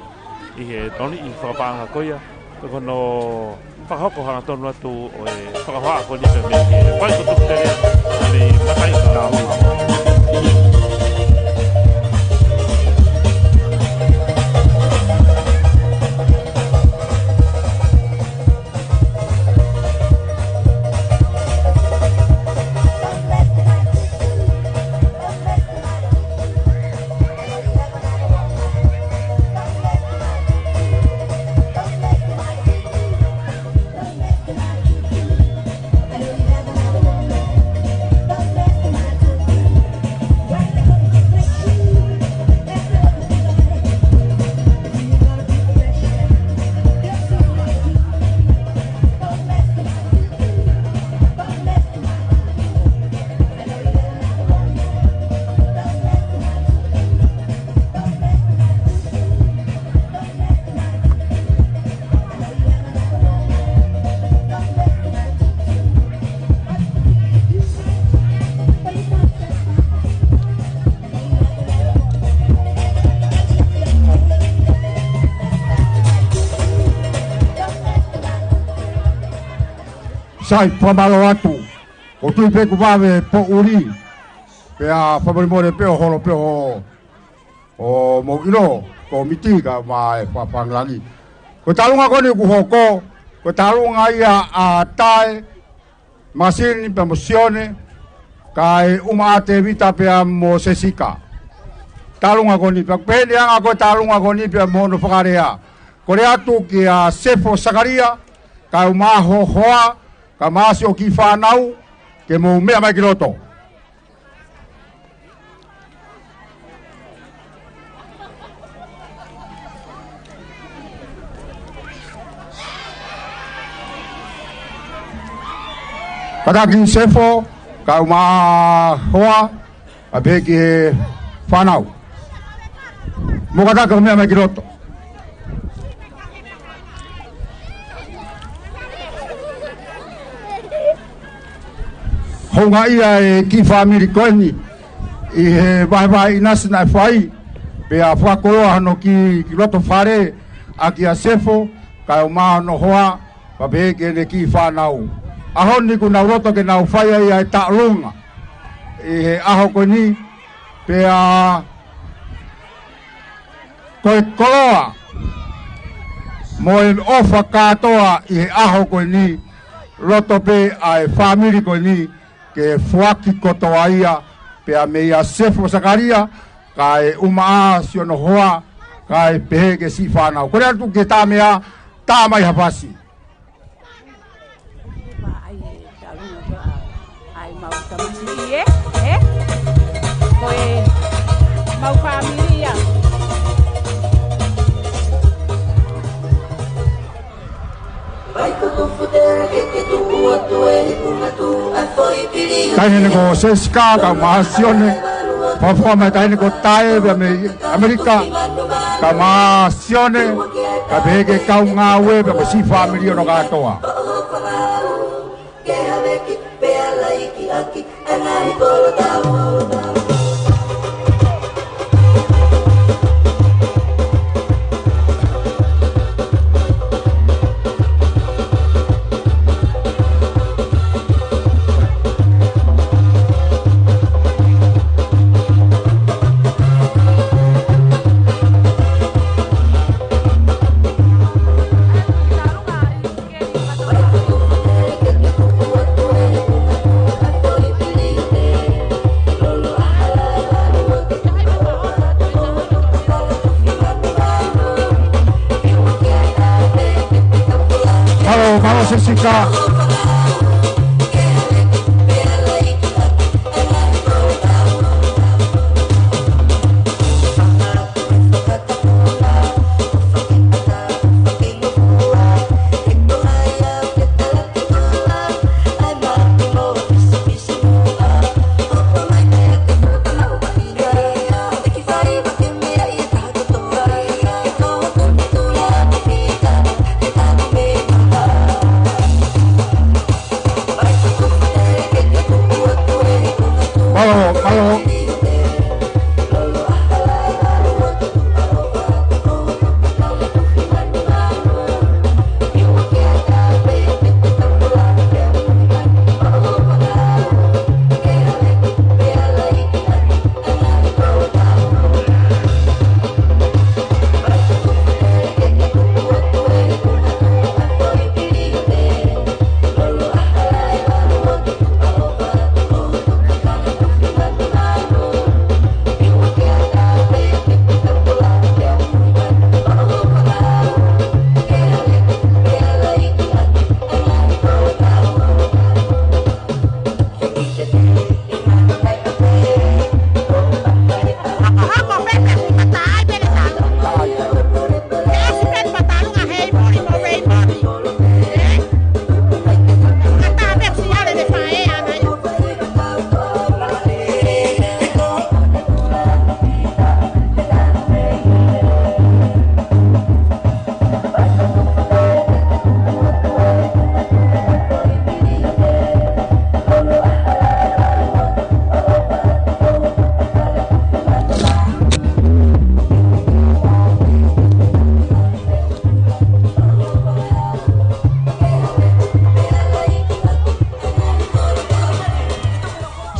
ʻi he toniʻi fakapaʻanga ko ia, pea ko hono fakahoko hangatonu atu ʻo e fakahohaʻa ko eni pea mei he vai ko Tuputele, mei Mataʻi Kaʻaunga. Sai, fakamālō atu. ʻOku ou tui pē kuo vave e poʻuli. Pea fakamolemole pē ʻo holo pē ʻo, ʻo mou ʻilo, ko e miti ka ma e fafang lagi. Ko e tālunga ko eni kuo hoko, ko e tālunga ia ʻa Tae, Masini pea mo Sione, kae ʻumaʻā Tevita pea mo Sesika. Tālunga ko eni, pea pehē ni ʻa e anga ko e tālunga ko eni pea mo hono fakalea. Kole atu kia Sefo Sakalia, kae ʻumaʻā ho hoa, kae ʻumaʻā siʻo kiʻi fānau, ke mou meʻa mai ki loto. Kātaki Sefo, kae ʻumaʻā hoa, kae pehē ki he fānau. Mou kātaki ʻo meʻa mai ki loto. Houngaʻia e kiʻi fāmili ko eni ʻi he vahevahe ʻinasi naʻe fai, pea fakakoloa hono kiʻi, kiʻi loto fale ʻa kia Sefo, kae ʻumaʻā hono hoa, pea pehē ki heʻene kiʻi fānau. ʻAho ni kuo nau loto ke nau fai ai ʻa e tālunga ʻi he ʻaho ko eni, pea ko e koloa mo e ʻofa kātoa ʻi he ʻaho ko eni, loto pē ʻa e fāmili ko eni ke foaki kotoa ia, pea meia Sefo Sakalia, kae ʻumaʻā siʻono hoa, kae pehē ki he siʻi fānau. Kole atu ki he Tamea, tā mai ha fasi. ʻAi mau tamasiʻi, ē? Ē? Ko e mau fāmili ia. Taʻahine ko Sesika, kae ʻumaʻā Sione. Fakafofonga mai taʻahine ko Tae, pea mei ʻAmelika. Kae ʻumaʻā Sione, kae pehē ki he kau ngāue, pea mo e siʻi fāmili hono kātoa. Sika. Mālō, mālō.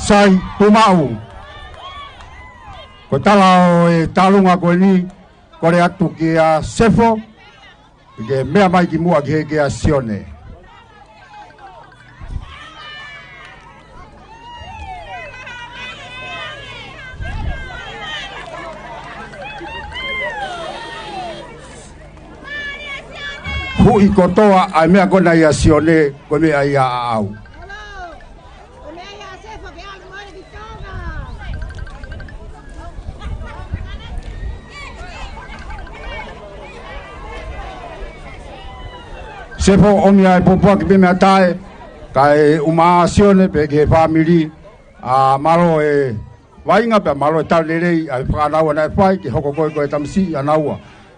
Sai, tuʻu maʻu. Ko e tala ʻo e tālunga ko eni, kole atu kia Sefo, ke meʻa mai ki muʻa ki he kia Sione. Huʻi kotoa ʻa e meʻa ko ena ʻia Sione, ko e meʻa ia ʻaʻau. Sefo, ʻomi ʻa e pōpoaki pē meʻa tae, kae ʻumaʻā Sione pē ki he fāmili, ʻa mālō e vaʻinga pea mālō e tali lelei ʻa e fānau naʻe fai ke hoko ko e, ko e tamasiʻi ʻanaua.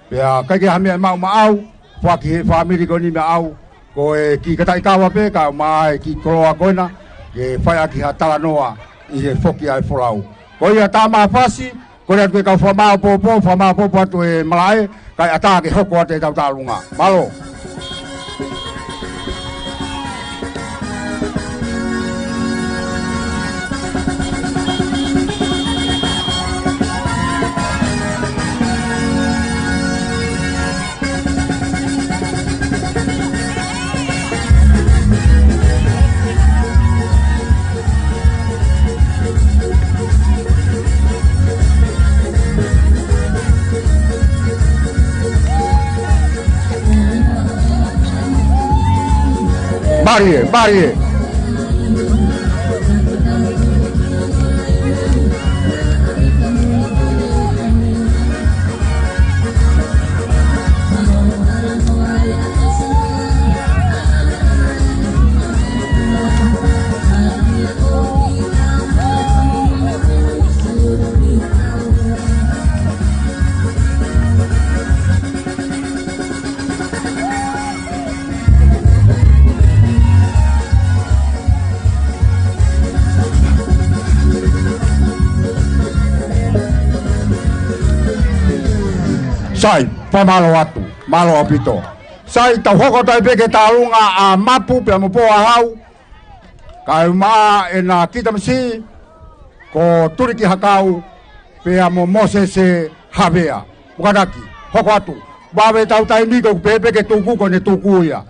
Pea ʻikai ke ʻi ai ha meʻa maʻu maʻau, foaki he fāmili ko eni maʻau, ko e kiʻi kataʻi kava pē, kae ʻumaʻā e kiʻi koloa ko ena, ke fai ʻaki ha talanoa ʻi he foki ʻa e folau. Ko ia tā maʻa fasi, kole atu ki he kau fakamāʻopoʻopo, fakamāʻopoʻopo atu e malaʻe, kae ʻatā ke hoko atu ʻetau tālunga. Mālō. Mālie, mālie. Sai, fakamālō atu, mālō ʻaupito. Sai, tau hoko atu ai pē ki he tālunga ʻa Mapu pea mo Pōʻahau, kae ʻumaʻā ʻena kiʻi tamasiʻi, ko Tuliki Hakau, pea mo Mōsese Havea. Mukanaki, hoko atu. Vave ʻetau taimi ko ʻeku pehē pē ke tuku, ko ʻene tuku ia.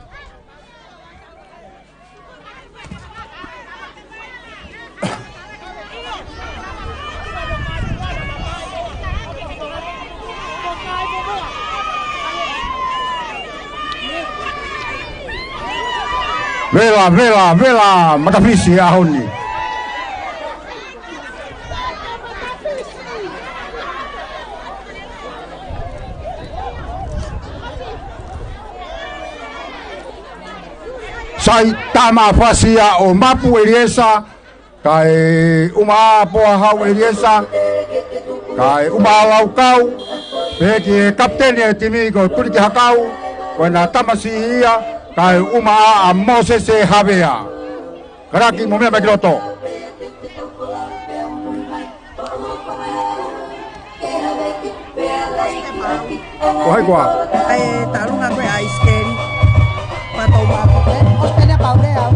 Vela, vela, vela, Makafisi he ʻaho ni. Sai tama fasi ia ʻo Mapu ʻEliesa, kae ʻumaʻā Poahau ʻEliesa, kae ʻumaʻā Laukau, pehē ki he kapiteni ʻo e timi ko Tuliki Hakau, ko ʻena tamasiʻi ia, kae ʻumaʻā ʻa Mōsese Havea. Kalaki mo meʻa mai ki loto. Ko hai koā? ʻAi, talunga ko e ʻaisikeli. Pato ua ko e. ʻOsi pē ʻa Paulea.